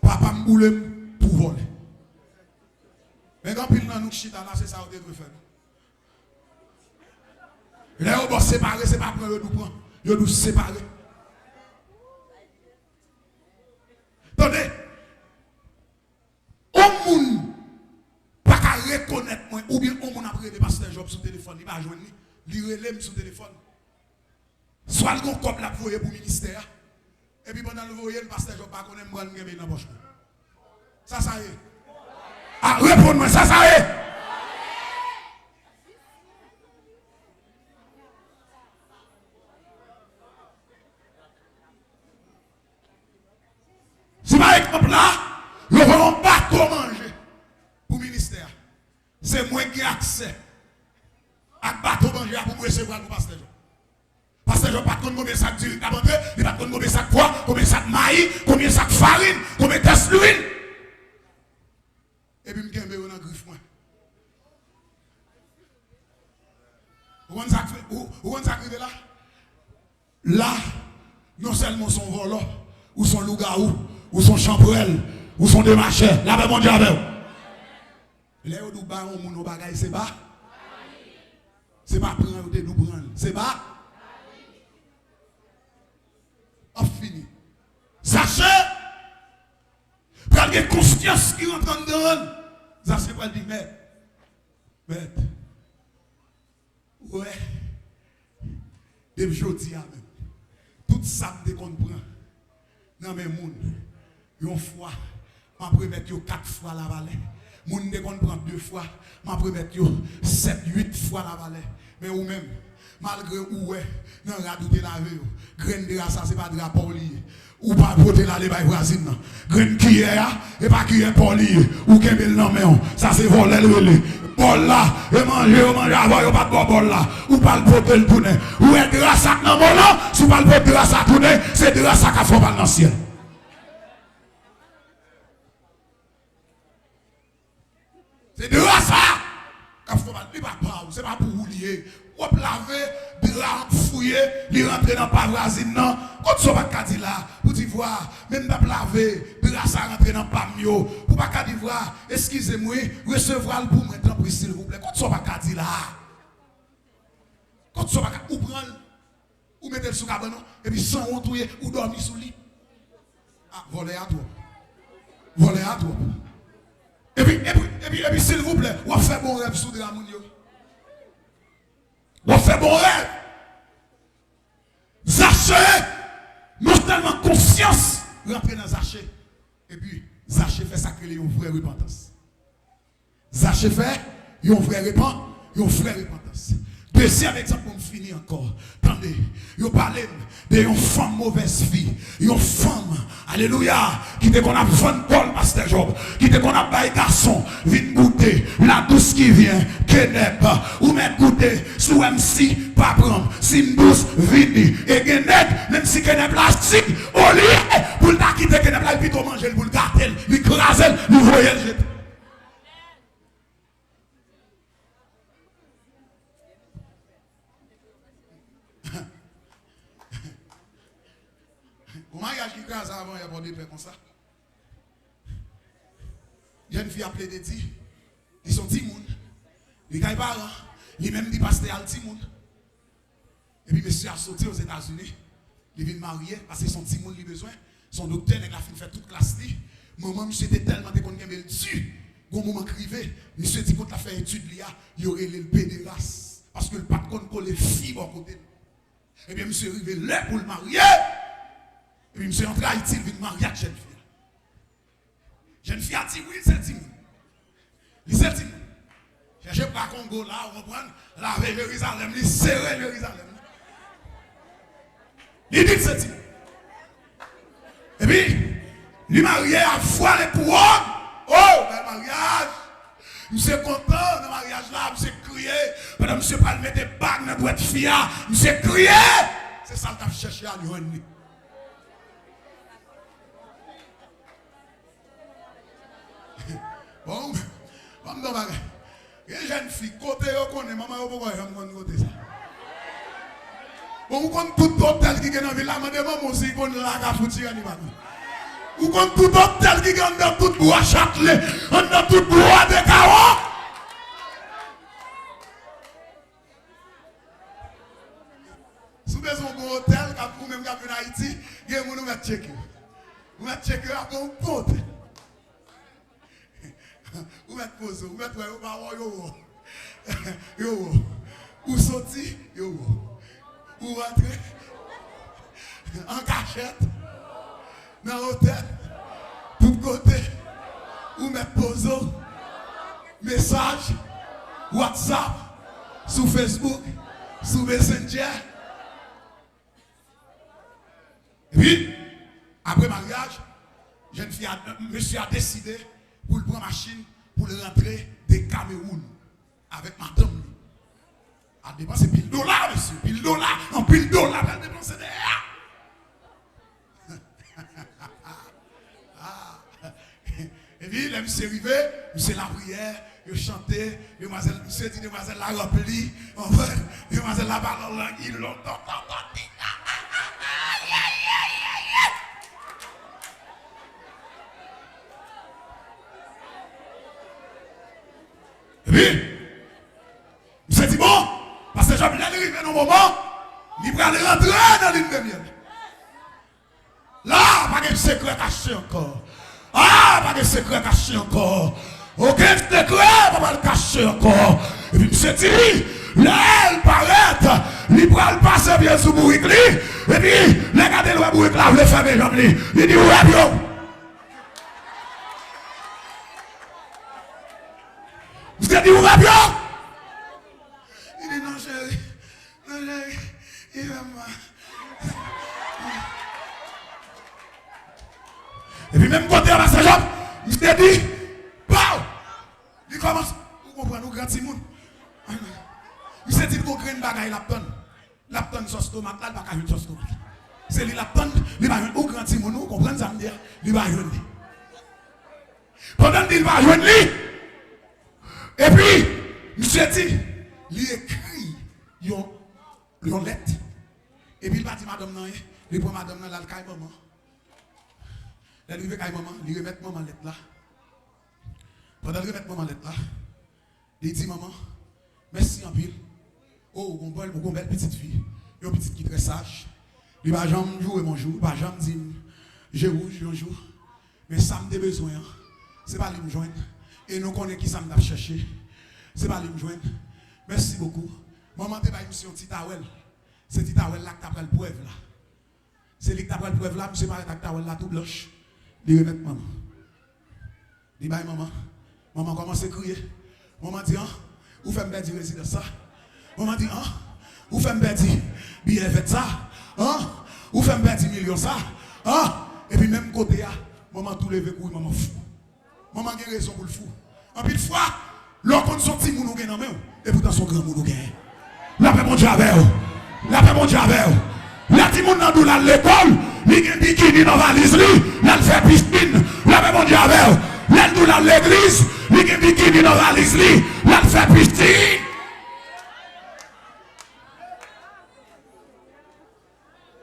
Papa m boule m pou vòlè. Men gen anpil nan nou k chita la, se sa yo te dwe fè nou. Lè yo ba w separe, se pa pran yo dwe pran. Yo dwe separe. Tande, yon moun pa ka rekonèt mwen, oubyen yon moun ap rele Pastè Job sou telefòn, li pa jwenn li, li rele m sou telefòn. Swa l gon kòb l ap voye pou ministè a, epi pandan l voye l, Pastè Job pa konnen m pran l, m kenbe l nan pòch mwen. Sa sa ye? A, reponn mwen, sa sa ye? Si pa egzanp la, yo voye yon bato manje pou ministè a. Se mwen ki gen aksè ak bato manje a pou m resevwa l pou Pastè Job. Pastè Job pa t konn konbyen sak diri k ap antre, li pa t konn konbyen sak pwa, konbyen sak mayi, konbyen sak farin, konbyen tès lwil. Epi m kenbe yo nan grif mwen. Ou konn sa k fè, ou, ou konn sa k rive la? La, non sèlman w se yon vòlò, ou se yon lougawou, ou se yon chanpwèl, ou se yon demachè. Lapè Bondye avè w. Lè yo di w ba yon moun yon bagay, se ba. Se pa pran yo te di w pran l. Se ba. W ap fini. Zache pral gen konsyans ki rantre anndan l. Zache pral di, "Mèt, mèt, ou wè, depi jodi a menm, tout sa m te konn pran nan men moun, yon fwa, m ap remèt yo kat fwa lavalè. Moun te konn pran de fwa, m ap remèt yo sèt, uit fwa lavalè. Men ou menm, malgre ou wè nan rad ou te lave yo, grenn dra sa se pa dra pa w li ye. Ou pa pote l ale bay vwazin nan. Grenn kiyè a, e pa kiyè pa w li ye. Ou kenbe l nan men w. Sa se vòlè l rele. Bòl la, e manje yo manje avan yo pa t ba w bòl la. Ou pa al pote l tounen. Ou wè dra sa k nan men w lan, si w pa al pote dra sa tounen, se dra sa k ap fè w pa al nan syèl. Se dra sa k ap fè w mal. Li pa pa w, se pa pou ou li ye. W ap lave, dra ap fouye, li rantre nan pa vwazin nan. Kot sa w pa t ka di la? Pou di vwa, men m t ap lave, dra sa rantre nan pa m yo. Pou pa ka di vwa, eskize m wi, resevwa l pou mwen, tanpri, silvouplè. Kot sa w pa ka di la? Kot sa w pa ka, ou pran l, ou mete l sou kabann ou, epi sanwont ou ye, ou dòmi sou li. A, vòlè a twòp. Vòlè a twòp. Epi, epi, epi, epi, silvouplè, w ap fè bon rèv sou dra moun yo. W ap fè bon rèv. Zache, non sèlman konsyans rantre nan Zache, epi Zache fè sa k rele yon vrè repantans. Zache fè yon vrè repan, yon vrè repantans. Dezyèm egzanp pou m fini ankò. Tande, yo pale m de yon fanm movèz fi, yon fanm, alelouya, ki te konn ap vann kò l, pastè Jòb, ki te konn ap bay gason vin goute la douce qui vient, Kenèp. Ou mèt goute, si w wè m si, pa pran m. Si m dous, vini. E gen nèg, menm si Kenèp la si, olye pou l ta kite Kenèp la, li pito manje l pou l gate l, li kraze l, li voye l jete. Yon maryaj ki kraze avan yè Pòdepè konsa. Jèn fi a plede di, li se yon timoun. Li kay paran, li menm di pastè a l timoun. Epi mesye a soti Ozetazini, li vin marye, paske se yon timoun li bezwen, se yon doktè, nèg la fin fè tout klas li. Manman misye te tèlman te konn kenbe l di, gon moman k rive, misye di kot l ap fè etid li a, yo rele l pederas, paske l pa t konn kole fi bò kote l. Ebyen, misye rive lè pou l marye. Epi misye antre Ayiti, l vin marye ak jèn fi a. Jèn fi a di wi, l se timoun. Li se timoun. Chèche bwa Kongo la, ou konprann? Lave Jerizalèm, li sere Jerizalèm. Li di l se ti. Epi, li marye a vwal e kouwòn. Oh, bèl maryaj! Misye kontan nan maryaj la, misye kriye. Pandan misye pral mete bag nan dwèt fi a, misye kriye. Se sa l t ap chèche a, l jwenn li. Bon, ban m di w bagay. Gen jèn fi, kote yo konnen, manman yo poko janm konn kote sa. Bon, ou konn tout otèl ki gen nan vil la, mande manman w si l konn la Kafou Tirèn li pa konn. Ou konn tout otèl ki gen anndan tout bwa Chatlè, anndan tout bwa Dekawon. Si w bezwen yon bon otèl, k ap, ou menm k ap vin Ayiti, gen moun ou mèt tcheke. Ou mèt tcheke a bon, bon otèl. Ou mèt poze w, ou mèt wè yo pa wè w, yo wè w. Yo wè w. Ou soti, yo wè w. Ou rantre an kachèt nan otèl, tout kote. Ou mèt poze w. Mesaj, WhatsApp, sou Facebook, sou Messenger. Epi, apre maryaj, jèn fi a, mesye a deside pou l pran machin, pou l rantre de Kamewoun avèk madanm li. Al depanse pil dola, mesye, pil dola, anpil dola pral depanse dèyè a. Ah. Epi, lè misye rive, misye lapriyè, yo chante, demwazèl, misye di demwazèl la ranpli, konprann? Demwazèl la pale an lang, li long, ton, ton, ton, ti, ay, ay, ay, ay, ay. Epi, misye di, bon, pastè Job, lè li rive nan moman, li pral rantre nan lin de myèl. La, pa gen sekrè kache ankò. Ah, pa gen sekrè kache ankò. Okenn sekrè pa pral kache ankò. Epi misye di, lè l parèt, li pral pase pye sou bourik li. Epi, lè gade l wè bourik la vle fèmen janm li. Li di, ou rèv yo. Misye di, ou rèv yo. Li di, non, cheri. Non, cheri. Li fè m mal. Epi menm kote a, pastè Job, misye di, pow! Li kòmanse, ou konprann, ou gran timoun. Misye di l gon grenn bagay l ap tann. L ap tann sòs tomat la, li pa ka jwenn sòs tomat. Se li l ap tann, li pa jwenn, ou gran timoun, ou konprann sa m di a, li pa jwenn li. Pandan l di l pa jwenn li, epi, misye di, li ekri yon, yon lèt. Epi l pa di madanm nan anyen, li pran madanm nan, l al kay manman. Lè l rive kay manman, li remèt manman lèt la. Pandan l remèt manman lèt la, li di, manman, mèsi anpil. O, ou gon bèl, ou gon bèl pitit fi. Yon pitit ki trè saj. Li pa janm joure m yon jou, li pa janm di m je wouj yon jou. Men sa m te bezwen an, se pa li m jwenn. E nou konnen kisa m t ap chèche. Se pa li m jwenn. Mèsi bokou. Manman te bay misye yon ti tawèl. Se ti tawèl la k ta pral pwèv la. Se li k ta pral pwèv la, misye parèt ak tawèl la tou blanch. Li remèt manman. Li bay manman. Manman kòmanse kriye. Manman di, an, ou fè m pèdi rezidans sa. Manman di, an, ou fè m pèdi biyè vèt sa. An, ou fè m pèdi milyon sa. An, epi menm kote a, manman tou leve kouri, manman fou. Manman gen rezon pou l fou. Anpil fwa, lè w konn se yon timoun ou gen nan men w, epoutan se yon granmoun ou genyen. Lapè Bondye avè w. Lapè Bondye avè w. Lè timoun nan di w l al lekòl, li gen bikini nan valiz li, l al fè pisin. Lapè Bondye avè w. Lè l di w l al legliz, li gen bikini nan valiz li, l al fè pisin.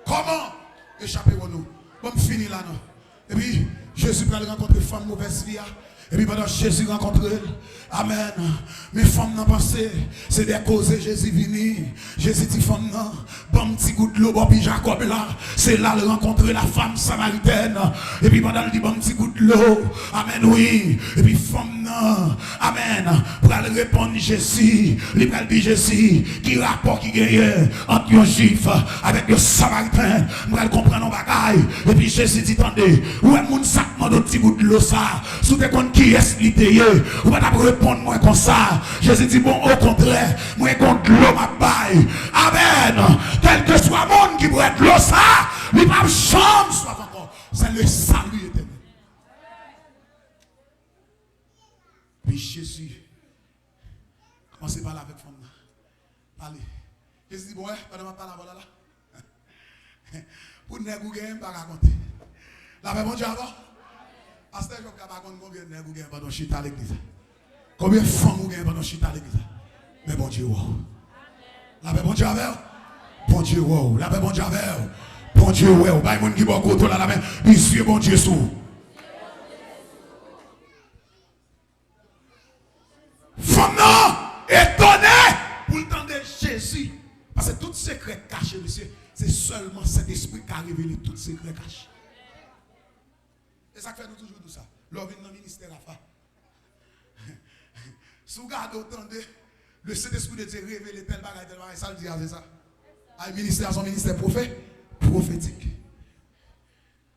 Kòman echape wò nou? Bon, m fini la, non. Epi, Jezi pral rankontre fanm movèz vi a. Epi, pandan Jezi rankontre l, amèn. Men fanm nan panse, se de koze Jezi vini. Jezi di fanm nan, ban m ti gout dlo bò pi Jakòb la. Se la l rankontre la femme samaritaine. Epi, pandan l di, ban m ti gout dlo, amèn, wi. Epi, fanm nan, Amèn. Pral reponn Jezi. Li pral di Jezi, ki rapò ki genyen ant yon Jwif avèk yon Samariten? M pral konprann yon bagay. Epi Jezi di, tande, ou wè moun sa k mande w ti gout dlo sa, si w te konn kiyès li te ye, ou pa t ap reponn mwen konsa. Jezi di, bon, okontrè, mwen gon dlo m ap bay. Amèn. Kèlkeswa moun ki bwè dlo sa, li p ap janm swaf ankò. C'est le salut éternel. Epi Jezi kòmanse pale avèk fanm nan. Pale. Jezi di, bon, wè, pandan m ap pale avè w la, la, pou nèg ou genyen, m pa ka konte. Lapè Bondye avè w. Pastè Job ka pa konn konbyen nèg ou genyen pandan w chita legliz la. Konbyen fanm ou genyen pandan w chita legliz la. Men Bondye wè w. Lapè Bondye avè w. Bondye wè w. Lapè Bondye avè w. Bondye wè w. Bay moun ki bò kote w la lamen. Di, zye Bondye sou ou. Fanm nan etone pou l tande Jezi. Paske tout sekrè kache, mesye, se sèlman Sentespri k ka revele tout sekrè kache. E sa k fè nou toujou di w sa. Lè w vin nan ministè Rafa, si w gade, w tande, le Saint-Esprit de Dieu revele tèl bagay, tèl bagay, sa l di a, se sa. Ay, ministè a se yon ministè pwofè-, pwofetik.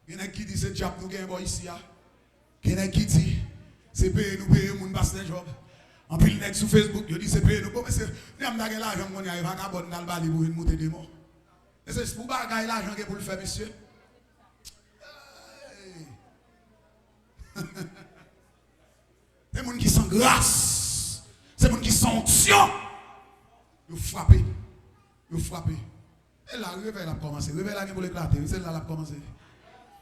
Gen nèg ki di se djab nou genyen bò isi a. Gen nèg ki di se peye nou peye moun, pastè Job. Anpil nèg sou Facebook, yo di se peye nou. Bon, mesye, nèg m ta gen lajan m konnen a, e vakabòn m t al ba li pou vin moute demon. Mesye, se pou bagay lajan gen pou l fè, mesye. Hey! Se moun ki san gras. Se moun ki san onksyon. Yo frape. Yo frape. E la, revèy la ap kòmanse. Revèy la gen pou l eklate, wi. Se la l ap kòmanse.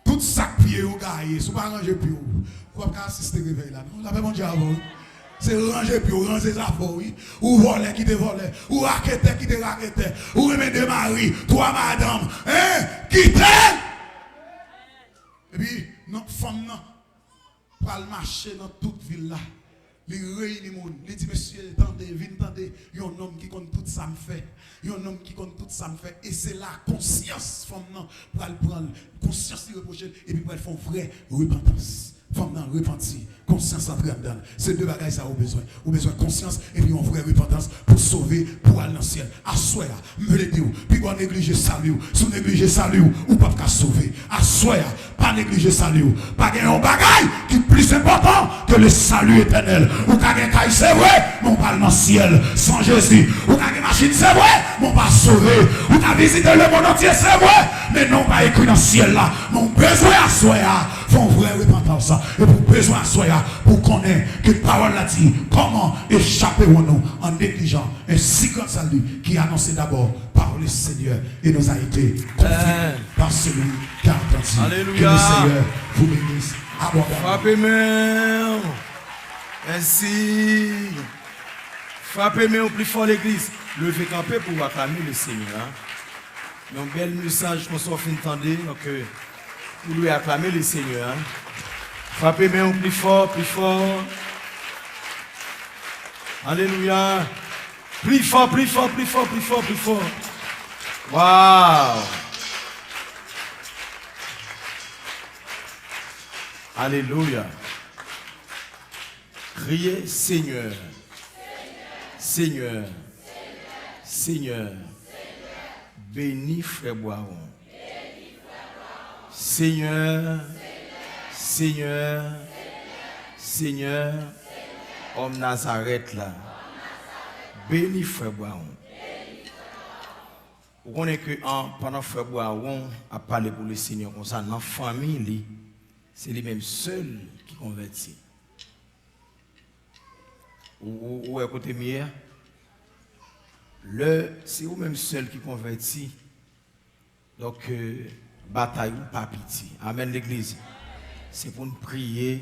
Tout sa k pye yo gaye, si w pa ranje pye w, ou p ap ka asiste revèy la, non. Lapè Bondye avè w, wi. Se ranje pye w, ranje zafè w, wi. Ou vòlè, kite vòlè. Ou raketè, kite raketè. Ou renmen de mari, twa madanm. Hein? Kite l! Epi, non, fanm nan pral mache nan tout vil la. Li reyini moun. Li di, mesye, tande, vin tande yon nonm ki konn tout sa m fè. Yon nonm ki konn tout sa m fè. E se la konsyans fanm nan pral pran l. Konsyans li repwoche l, epi pral fè yon vrè repantans. Fanm nan repanti. Konsyans antre anndan l. Se de bagay sa ou bezwen. Ou bezwen konsyans epi yon vrè repantans pou sove, pou al nan syèl. Aswè a, m vle di w, pi bon neglije sali w. Si w neglije sali w, ou p ap ka sove. Aswè a, pa neglije sali w. Pa gen yon bagay ki plis enpòtan ke le salut éternel. Ou ka gen kay, se vre, men w pral nan syèl san Jezi. Ou ka gen machin, se vre, men w pa sove. Ou ka vizite lemonn antye, se vre, men non w pa ekri nan syèl la. Men w bezwen aswè a fè yon vrè repantans. Epi w bezwen aswè a pou w konnen ke pawòl la di, comment échapperons-nous en négligeant un si grand salut qui est annoncé d'abord par le Seigneur et nous a été confié par celui qui a entendu. Que le Seigneur vous bénisse abondamment. Frape men w. Mèsi. Frape men w pli fò, legliz. Leve kanpe pou w aklame le Senyè. Yon bèl mesaj konsa w fin tande, donk, euh, ou dwe aklame le Senyè. Frape men w pli fò, pli fò. Alelouya. Pli fò, pli fò, pli fò, pli fò, pli fò. Waw. Alelouya. Kriye, Senyè. Senyè. Senyè. Beni frè Bwawon. Senyè. Senyè. Senyè. Òm Nazarèt la. Beni frè Bwawon. Ou konnen ke an, pandan frè Bwawon ap pale pou le Senyè konsa, nan fanmi li, se li menm sèl ki konvèti. Ou, ou, ou wè kote m ye a? Lè se ou menm sèl ki konvèti, donk, euh, batay ou pa piti. Amèn, legliz. Se pou n priye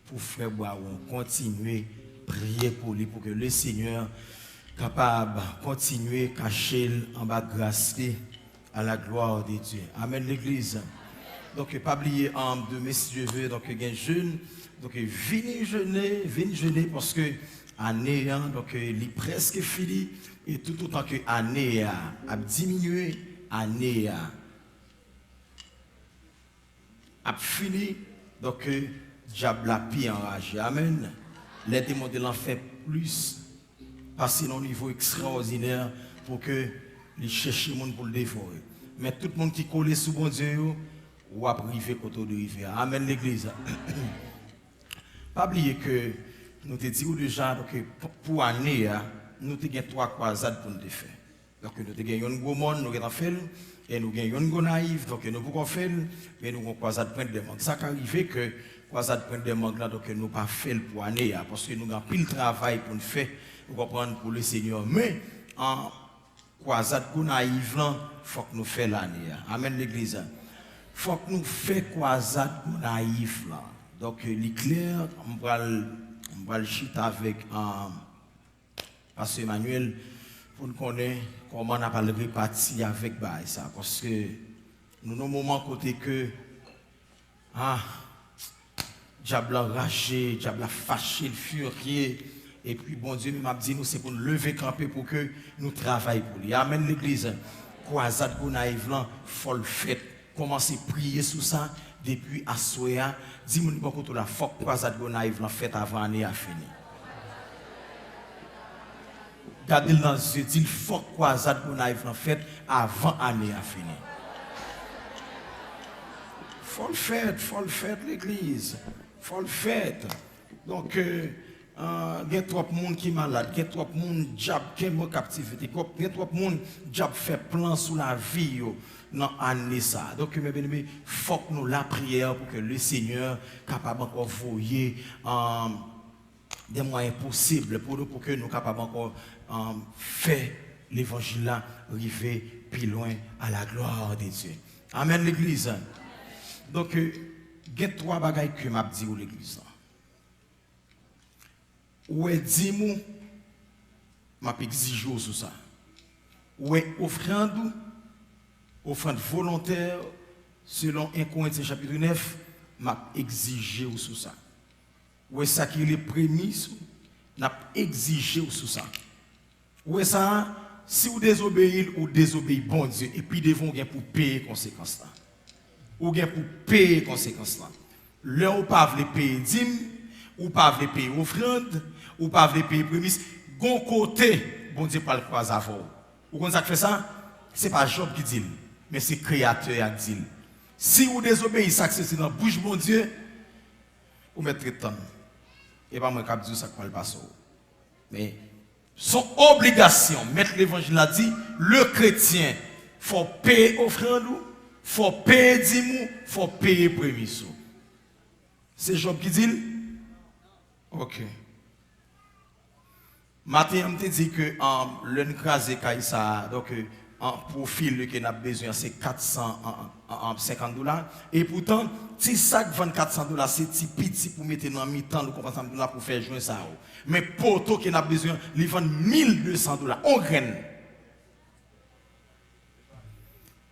pou frè Bwawon. Kontinye priye pou li, pou ke le Senyè kapab kontinye kache l anba gras li. À la gloire de Dieu. Amèn, legliz. Donk, pa bliye, um, demen, si Dye ve, donk, gen jèn. Donk, vini jene, vin jene, paske ane a, donk, li prèske fini. E toutotan ke ane a ap diminye, ane a ap fini, donk, dyab la pi anraje. Amèn. Lè demon te lan fè plis pase nan yon nivo ekstraòdinè pou ke li chèche moun pou l devore. Men tout moun ki kole sou Bondye yo, w ap rive kote w dwe rive a. Amèn, legliz. Pa bliye ke nou te di w deja, donk, pou, pou ane a, nou te gen twa kwazad pou n te fè. Donk, nou te gen yonn Gwomòn, nou gentan fè l, e nou gen yonn Gonayiv, donk, nou poko fè l, men nou gen kwazad Pwent dè Mang. Sa ka rive ke kwazad Pwent dè Mang la, donk, nou pa fè l pou ane a, paske nou gen anpil travay pou n fè, ou konprann, pou Lesenyè. Men, an, kwazad Gonayiv lan, fòk nou fè l ane a. Amèn, legliz. Fòk nou fè kwazad Gonayiv lan. Donk, li klè, m pral, m pral chita avèk, an, Pastè Emmanuel, pou n konnen kòman n ap al repati avèk bagay sa. Paske nou nan moman kote ke, ah, dyab la raje, dyab la fache, l firye, epi Bondye menm ap di nou se pou n leve kanpe pou ke nou travay pou li. Amèn, legliz. Kwazad Gonayiv lan, fò l fèt. Kòmanse priye sou sa depi aswè a. Di moun bò kote w la, fòk kwazad Gonayiv lan fèt avan ane a fini. Gade l nan zye, di l, fòk kwazad Gonayiv lan fèt avan ane a fini. Fò l fèt, fò l fèt, legliz. Fò l fèt. Donk, euh, euh, gen twòp moun ki malad, gen twòp moun dyab kenbe an kaptivite, gen twòp moun dyab fè plan sou lavi yo nan ane sa a. Donk, mè byeneme, fòk nou lapriyè pou ke Lesenyè kapab ankò voye, euh, de mwayen posib pou nou, pou ke nou kapab ankò, euh, fè levanjil la rive pi lwen, à la gloire de Dieu. Amèn, legliz. Donk, euh, gen twa bagay ke m ap di w, legliz lan. Ou wè dim ou, m ap egzije w sou sa. Ou wè ofrann ou, ofrann volontè, selon en Korentyen chapit nèf, m ap egzije w sou sa. Ou wè sa ki rele premis ou, n ap egzije w sou sa. Ou wè sa, si w dezobeyi l, ou dezobeyi Bondye, epi devan w gen pou peye konsekans lan. Ou gen pou peye konsekans lan. Lè w pa vle peye dim, ou pa vle peye ofrann, ou pa vle peye premis, gon kote Bondye pral kwaze avè w. Ou konn sa k fè sa? Se pa Jòb ki di l, men se Kreyatè a k di l. Si w dezobeyi sa k soti nan bouch Bondye, ou mèt ret tann. E pa mwen k ap di w sa k pral pase w. Men, s on obligasyon. Mèt levanjil la di, le kretyen, fò w peye ofrann ou, fò w peye dim ou, fò w peye premis ou. Se Jòb ki di l? Ok. Maten an, m te di ke, um, lè n kraze kay sa a, donk, euh, an pwofil ke n ap bezwen an, se kat san senkant dola. Epoutan, ti sa k vann kat san dola, se ti piti pou mete nan mitan, nou konprann sa m di w la, pou fè jwen sa yo. Men poto ke n ap bezwen an, li vann mil de san dola, on grenn.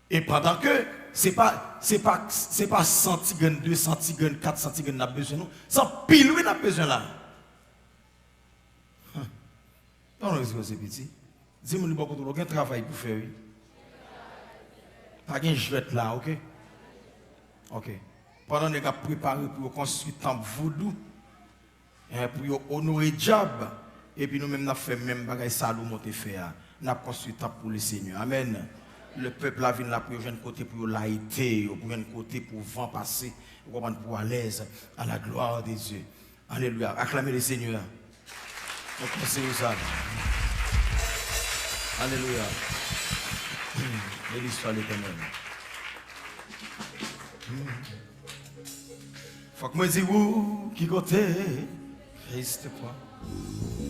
E pandan ke se pa, se pa, se pa san ti grenn, de san ti grenn, kat san ti grenn n ap bezwen, non. Se anpil, wi, n ap bezwen la. Hum. Pa nan rezon se piti. Di moun li bò kote w la, gen travay pou fè, wi. Pa gen jwèt la, ok? Ok. Pandan nèg ap prepare pou yo konstwi tanp vodou, eh, pou yo onore dyab, epi nou menm n ap fè menm bagay Salomon te fè a. N ap konstwi tanp pou Lesenyè. Amèn. Le pèp la vin la pou yo jwenn kote pou yo layite yo, pou jwenn kote pou van pase, ou konprann, pou alèz, à la gloire de Dieu. Alelouya. Aklame le Senyè. Donk, mèsi pou sa. Alelouya. Beni swa Letènèl. Fòk mwen di ou ki kote Kris te pran.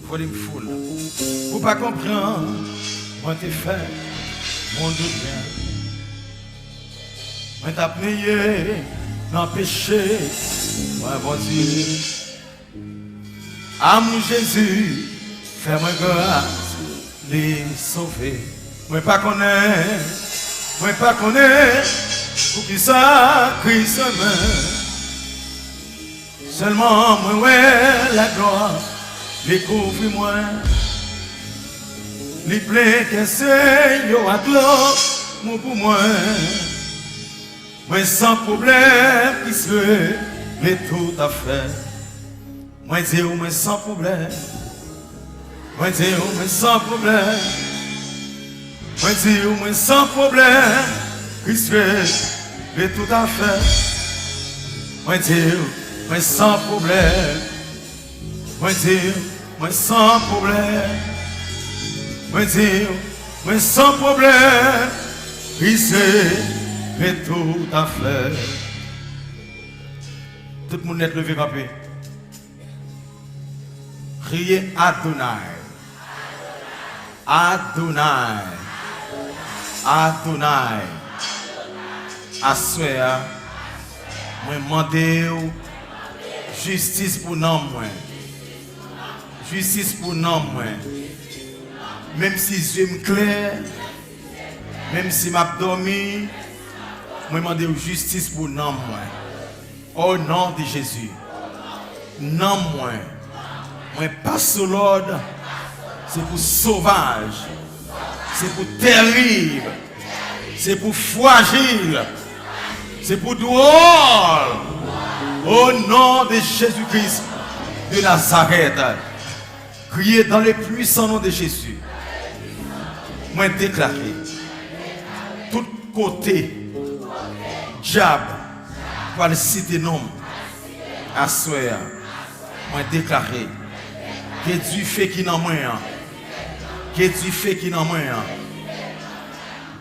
Volim full. Ou pa konprann, mwen te fè moun doubyen. Mwen t ap neye nan peche, mwen Bondye. Amou Jezi fè mwen gras, li sove. Mwen pa konnen, mwen pa konnen poukisa Kris renmen. Sèlman mwen wè laglwa li kouvri mwen. Li plen kè Senyè a lanmou pou mwen. Mwen san pwoblèm, Kris regle toutafè. Mwen di w mwen san pwoblèm. Mwen di w mwen san pwoblèm. Mwen di w mwen san pwoblèm. Kris regle tout afè. Mwen di w mwen san pwoblèm. Mwen di w mwen san pwoblèm. Mwen di w mwen san pwoblèm. Kris regle tout afè. Tout moun nèt leve kanpe. Kriye Adonay. Adonay. Adonay. Aswè a, mwen mande w jistis pou nanm mwen. Jistis pou nanm mwen. Menm si zye m klè, menm si m ap dòmi, mwen mande w jistis pou nanm mwen. O non de Jezi. Nanm mwen, mwen pa sou lòd. Se pou sovaj. Se pou terib. Se pou frajil. Se pou dwòl. O non de Jezi Kris de Nazarèt. Kriye dans le puissant nom de Jésus. Mwen deklare tout kote dyab pral site non m aswè a, mwen deklare ke dife ki nan mwen an, ke dife ki nan mwen an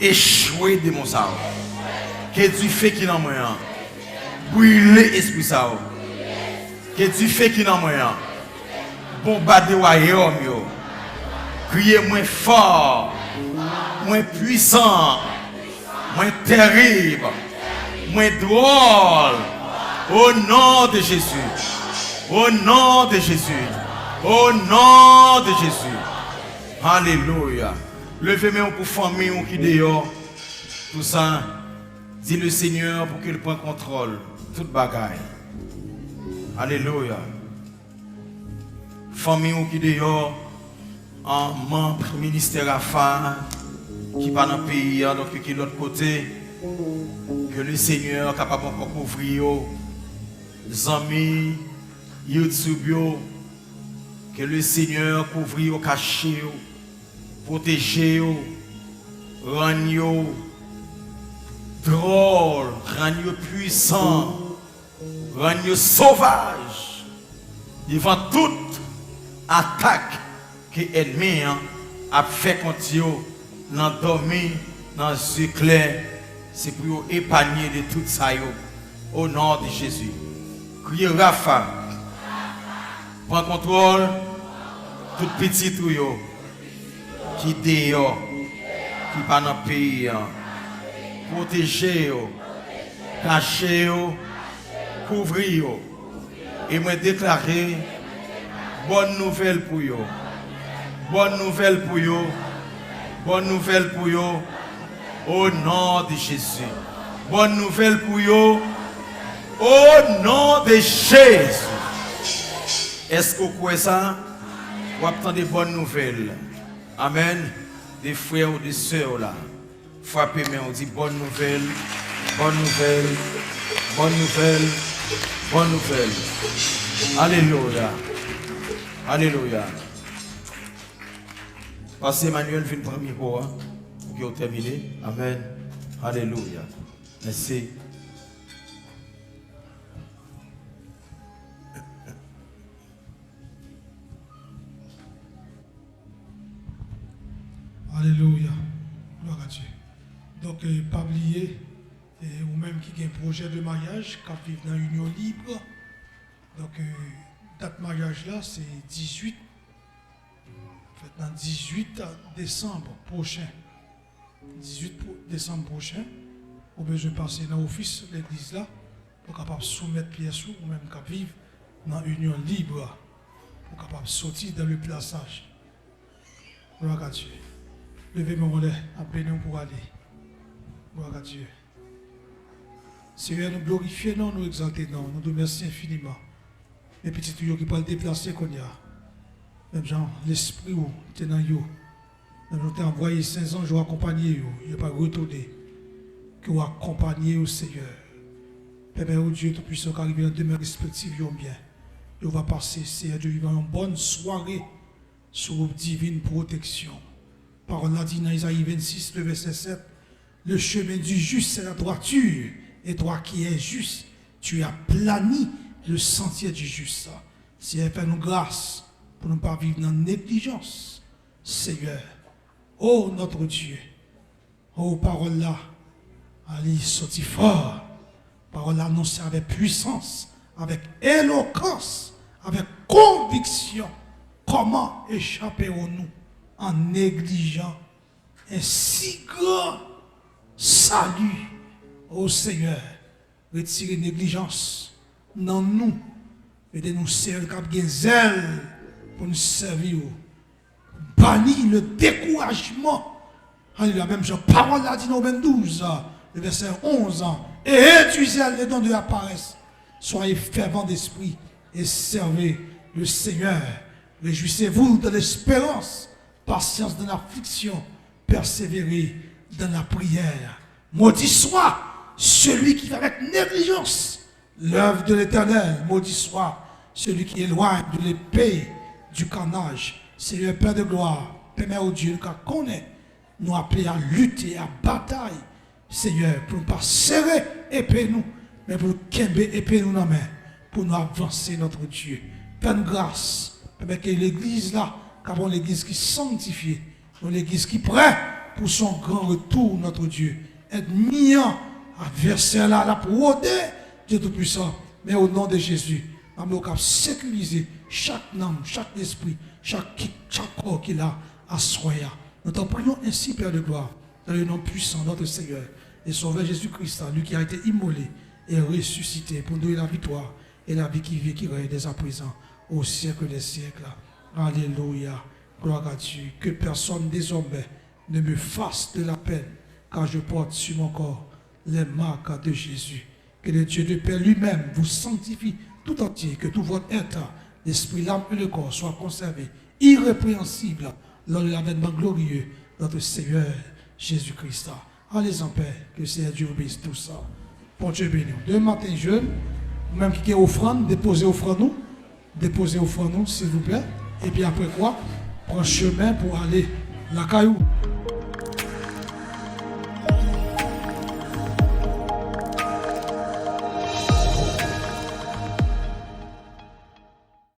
echwe demon sa yo. Ke dife ki nan mwen an brile espri sa yo. Ke dife ki nan mwen an bonbade wayòm yo. Kriye mwen fò, mwen pwisan, mwen terib, mwen dwòl. O non de Jezi. O non de Jezi. O non de Jezi. Alelouya. Leve men w pou fanmi w ki deyò. Tou sa, di le Senyè pou ke l pran kontwòl tout bagay. Alelouya. Fanmi w ki deyò, an manm ministè Rafa ki pa nan peyi a, donk ki lòt kote, ke le Senyè kapab ankò kouvri yo. Zanmi YouTube yo, ke le Senyè kouvri yo, kache yo, pwoteje yo, rann yo dwòl, rann yo pwisan, rann yo sovaj devan tout atak ke ènmi an ap fè kont yo nan dòmi, nan zye klè. Se pou yo epanye de tout sa yo. O non de Jezi. Kriye Rafa. Pran kontwòl tout pitit ou yo ki deyò, ki pa nan peyi an. Pwoteje yo, kache yo, kouvri yo. E mwen deklare bòn nouvèl pou yo. Bòn nouvèl pou yo. Bòn nouvèl pou yo. O non de Jezi. Bòn nouvèl pou yo. O non de Jezi. Èske w kwè sa? W ap tande bòn nouvèl. Amèn. De frè w, de sè w la. Frape men w, di, bòn nouvèl, bòn nouvèl, bòn nouvèl, bòn nouvèl. Alelouya. Alelouya. Pastè Emmanuel, vin pran mikwo a pou ke w tèmine. Amèn. Alelouya. Mèsi. Alelouya. Glwa a Dye. Donk, eh, pa bliye, eh, ou menm ki gen pwojè de maryaj, k ap viv nan inyon lib, donk, eh, dat maryaj la, se dizuit, fèt nan dizuit desanm pwochen. Dizuit pou, desanm pwochen, ou bezwen pase nan ofis legliz la pou w kapab soumèt pyès ou, ou menm k ap viv nan inyon lib, pou w kapab soti dans le plaçage. Glwa a Dye. Leve men w anlè, n ap beni w pou w ale. Glwa a Dye. Senyè, nou glorifye non w, nou egzalte non w, nou di w mèsi enfiniman. Men pitit ou yo ki pral deplase kounye a. Menm jan lespri w te nan yo. Menm jan w te anvwaye sen zanj ou akonpaye yo, yo pa retounen. Ke w akonpaye yo, Senyè. Pèmèt yo, Dye Toupisan, ka rive nan demè respektif yo byen. Nou va pase, Seyè Dye vivan, yon bòn sware sou divin pwoteksyon. Pawòl la di nan Izayi vennsis, le vèsè sèt, le chemin du juste, c'est la droiture, et toi qui es juste, tu aplanis le sentier du juste. Seyè, fè nou gras pou nou pa viv nan neglijans, Seyè. O notre Dieu, o pawòl la, a li soti fò. Pawòl la anonse avèk pwisans, avèk elokans, avèk konviksyon. Kòman echapewon nou an neglijan en si gran sali? O Seyè, retire neglijans nan nou. Ede nou, Seyè, k ap gen zèl pou n sèvi w. Bani le dekourajman. Alelouya. Menm jan pawòl la di nan Women douz, le vèsè onz, et réduisez les dons de la paresse. Soyez fervents d'esprit et servez le Seigneur. Réjouissez-vous dans l'espérance, patience dans l'affliction, persévérez dans la prière. Maudit soit celui qui fait avec négligence l'œuvre de l'Éternel, maudit soit celui qui éloigne de l'épée du carnage. Seyè, Pè de glwa, pèmèt, o Dye, nou ka konnen nou aple a lite, a batay, Seyè, pou nou pa sere epe nou, men pou nou kenbe epe nou nan men, pou nou avanse, notre Dieu. Fè n gras, pèmèt ke legliz la, ka pa yon legliz ki sanktifye, yon legliz ki prè pou son gran retou, notre Dieu. Ènmi an, advèsè la, l ap wode, Dye Toupwisan. Men o non de Jezi, m ap mande w k ap sekirize chak nanm, chak lespri, chak ki, chak kò ki la aswè a. Nous t'en prions ainsi, Père de gloire, dans le nom puissant de notre Seigneur et Sauveur Jésus-Christ, lui qui a été immolé et ressuscité pour nous donner la victoire et la vie qui vit, qui règne dès à présent au siècle des siècles. Alléluia. Gloire à Dieu. Que personne désormais ne me fasse de la peine, car je porte sur mon corps les marques de Jésus. Que le Dieu de paix lui-même vous sanctifie tout entier, que tout votre être, l'esprit, l'âme et le corps soient conservés irrépréhensibles lors de l'avènement glorieux de notre Seigneur Jésus-Christ. Allez en paix, que le Seigneur Dieu vous bénisse tous. Bondye beni w. Demen maten, jèn, ou menm ki gen ofrann, depoze ofrann ou. Depoze ofrann ou, silvouplè. Epi apre kwa, pran chemen pou ale lakay ou.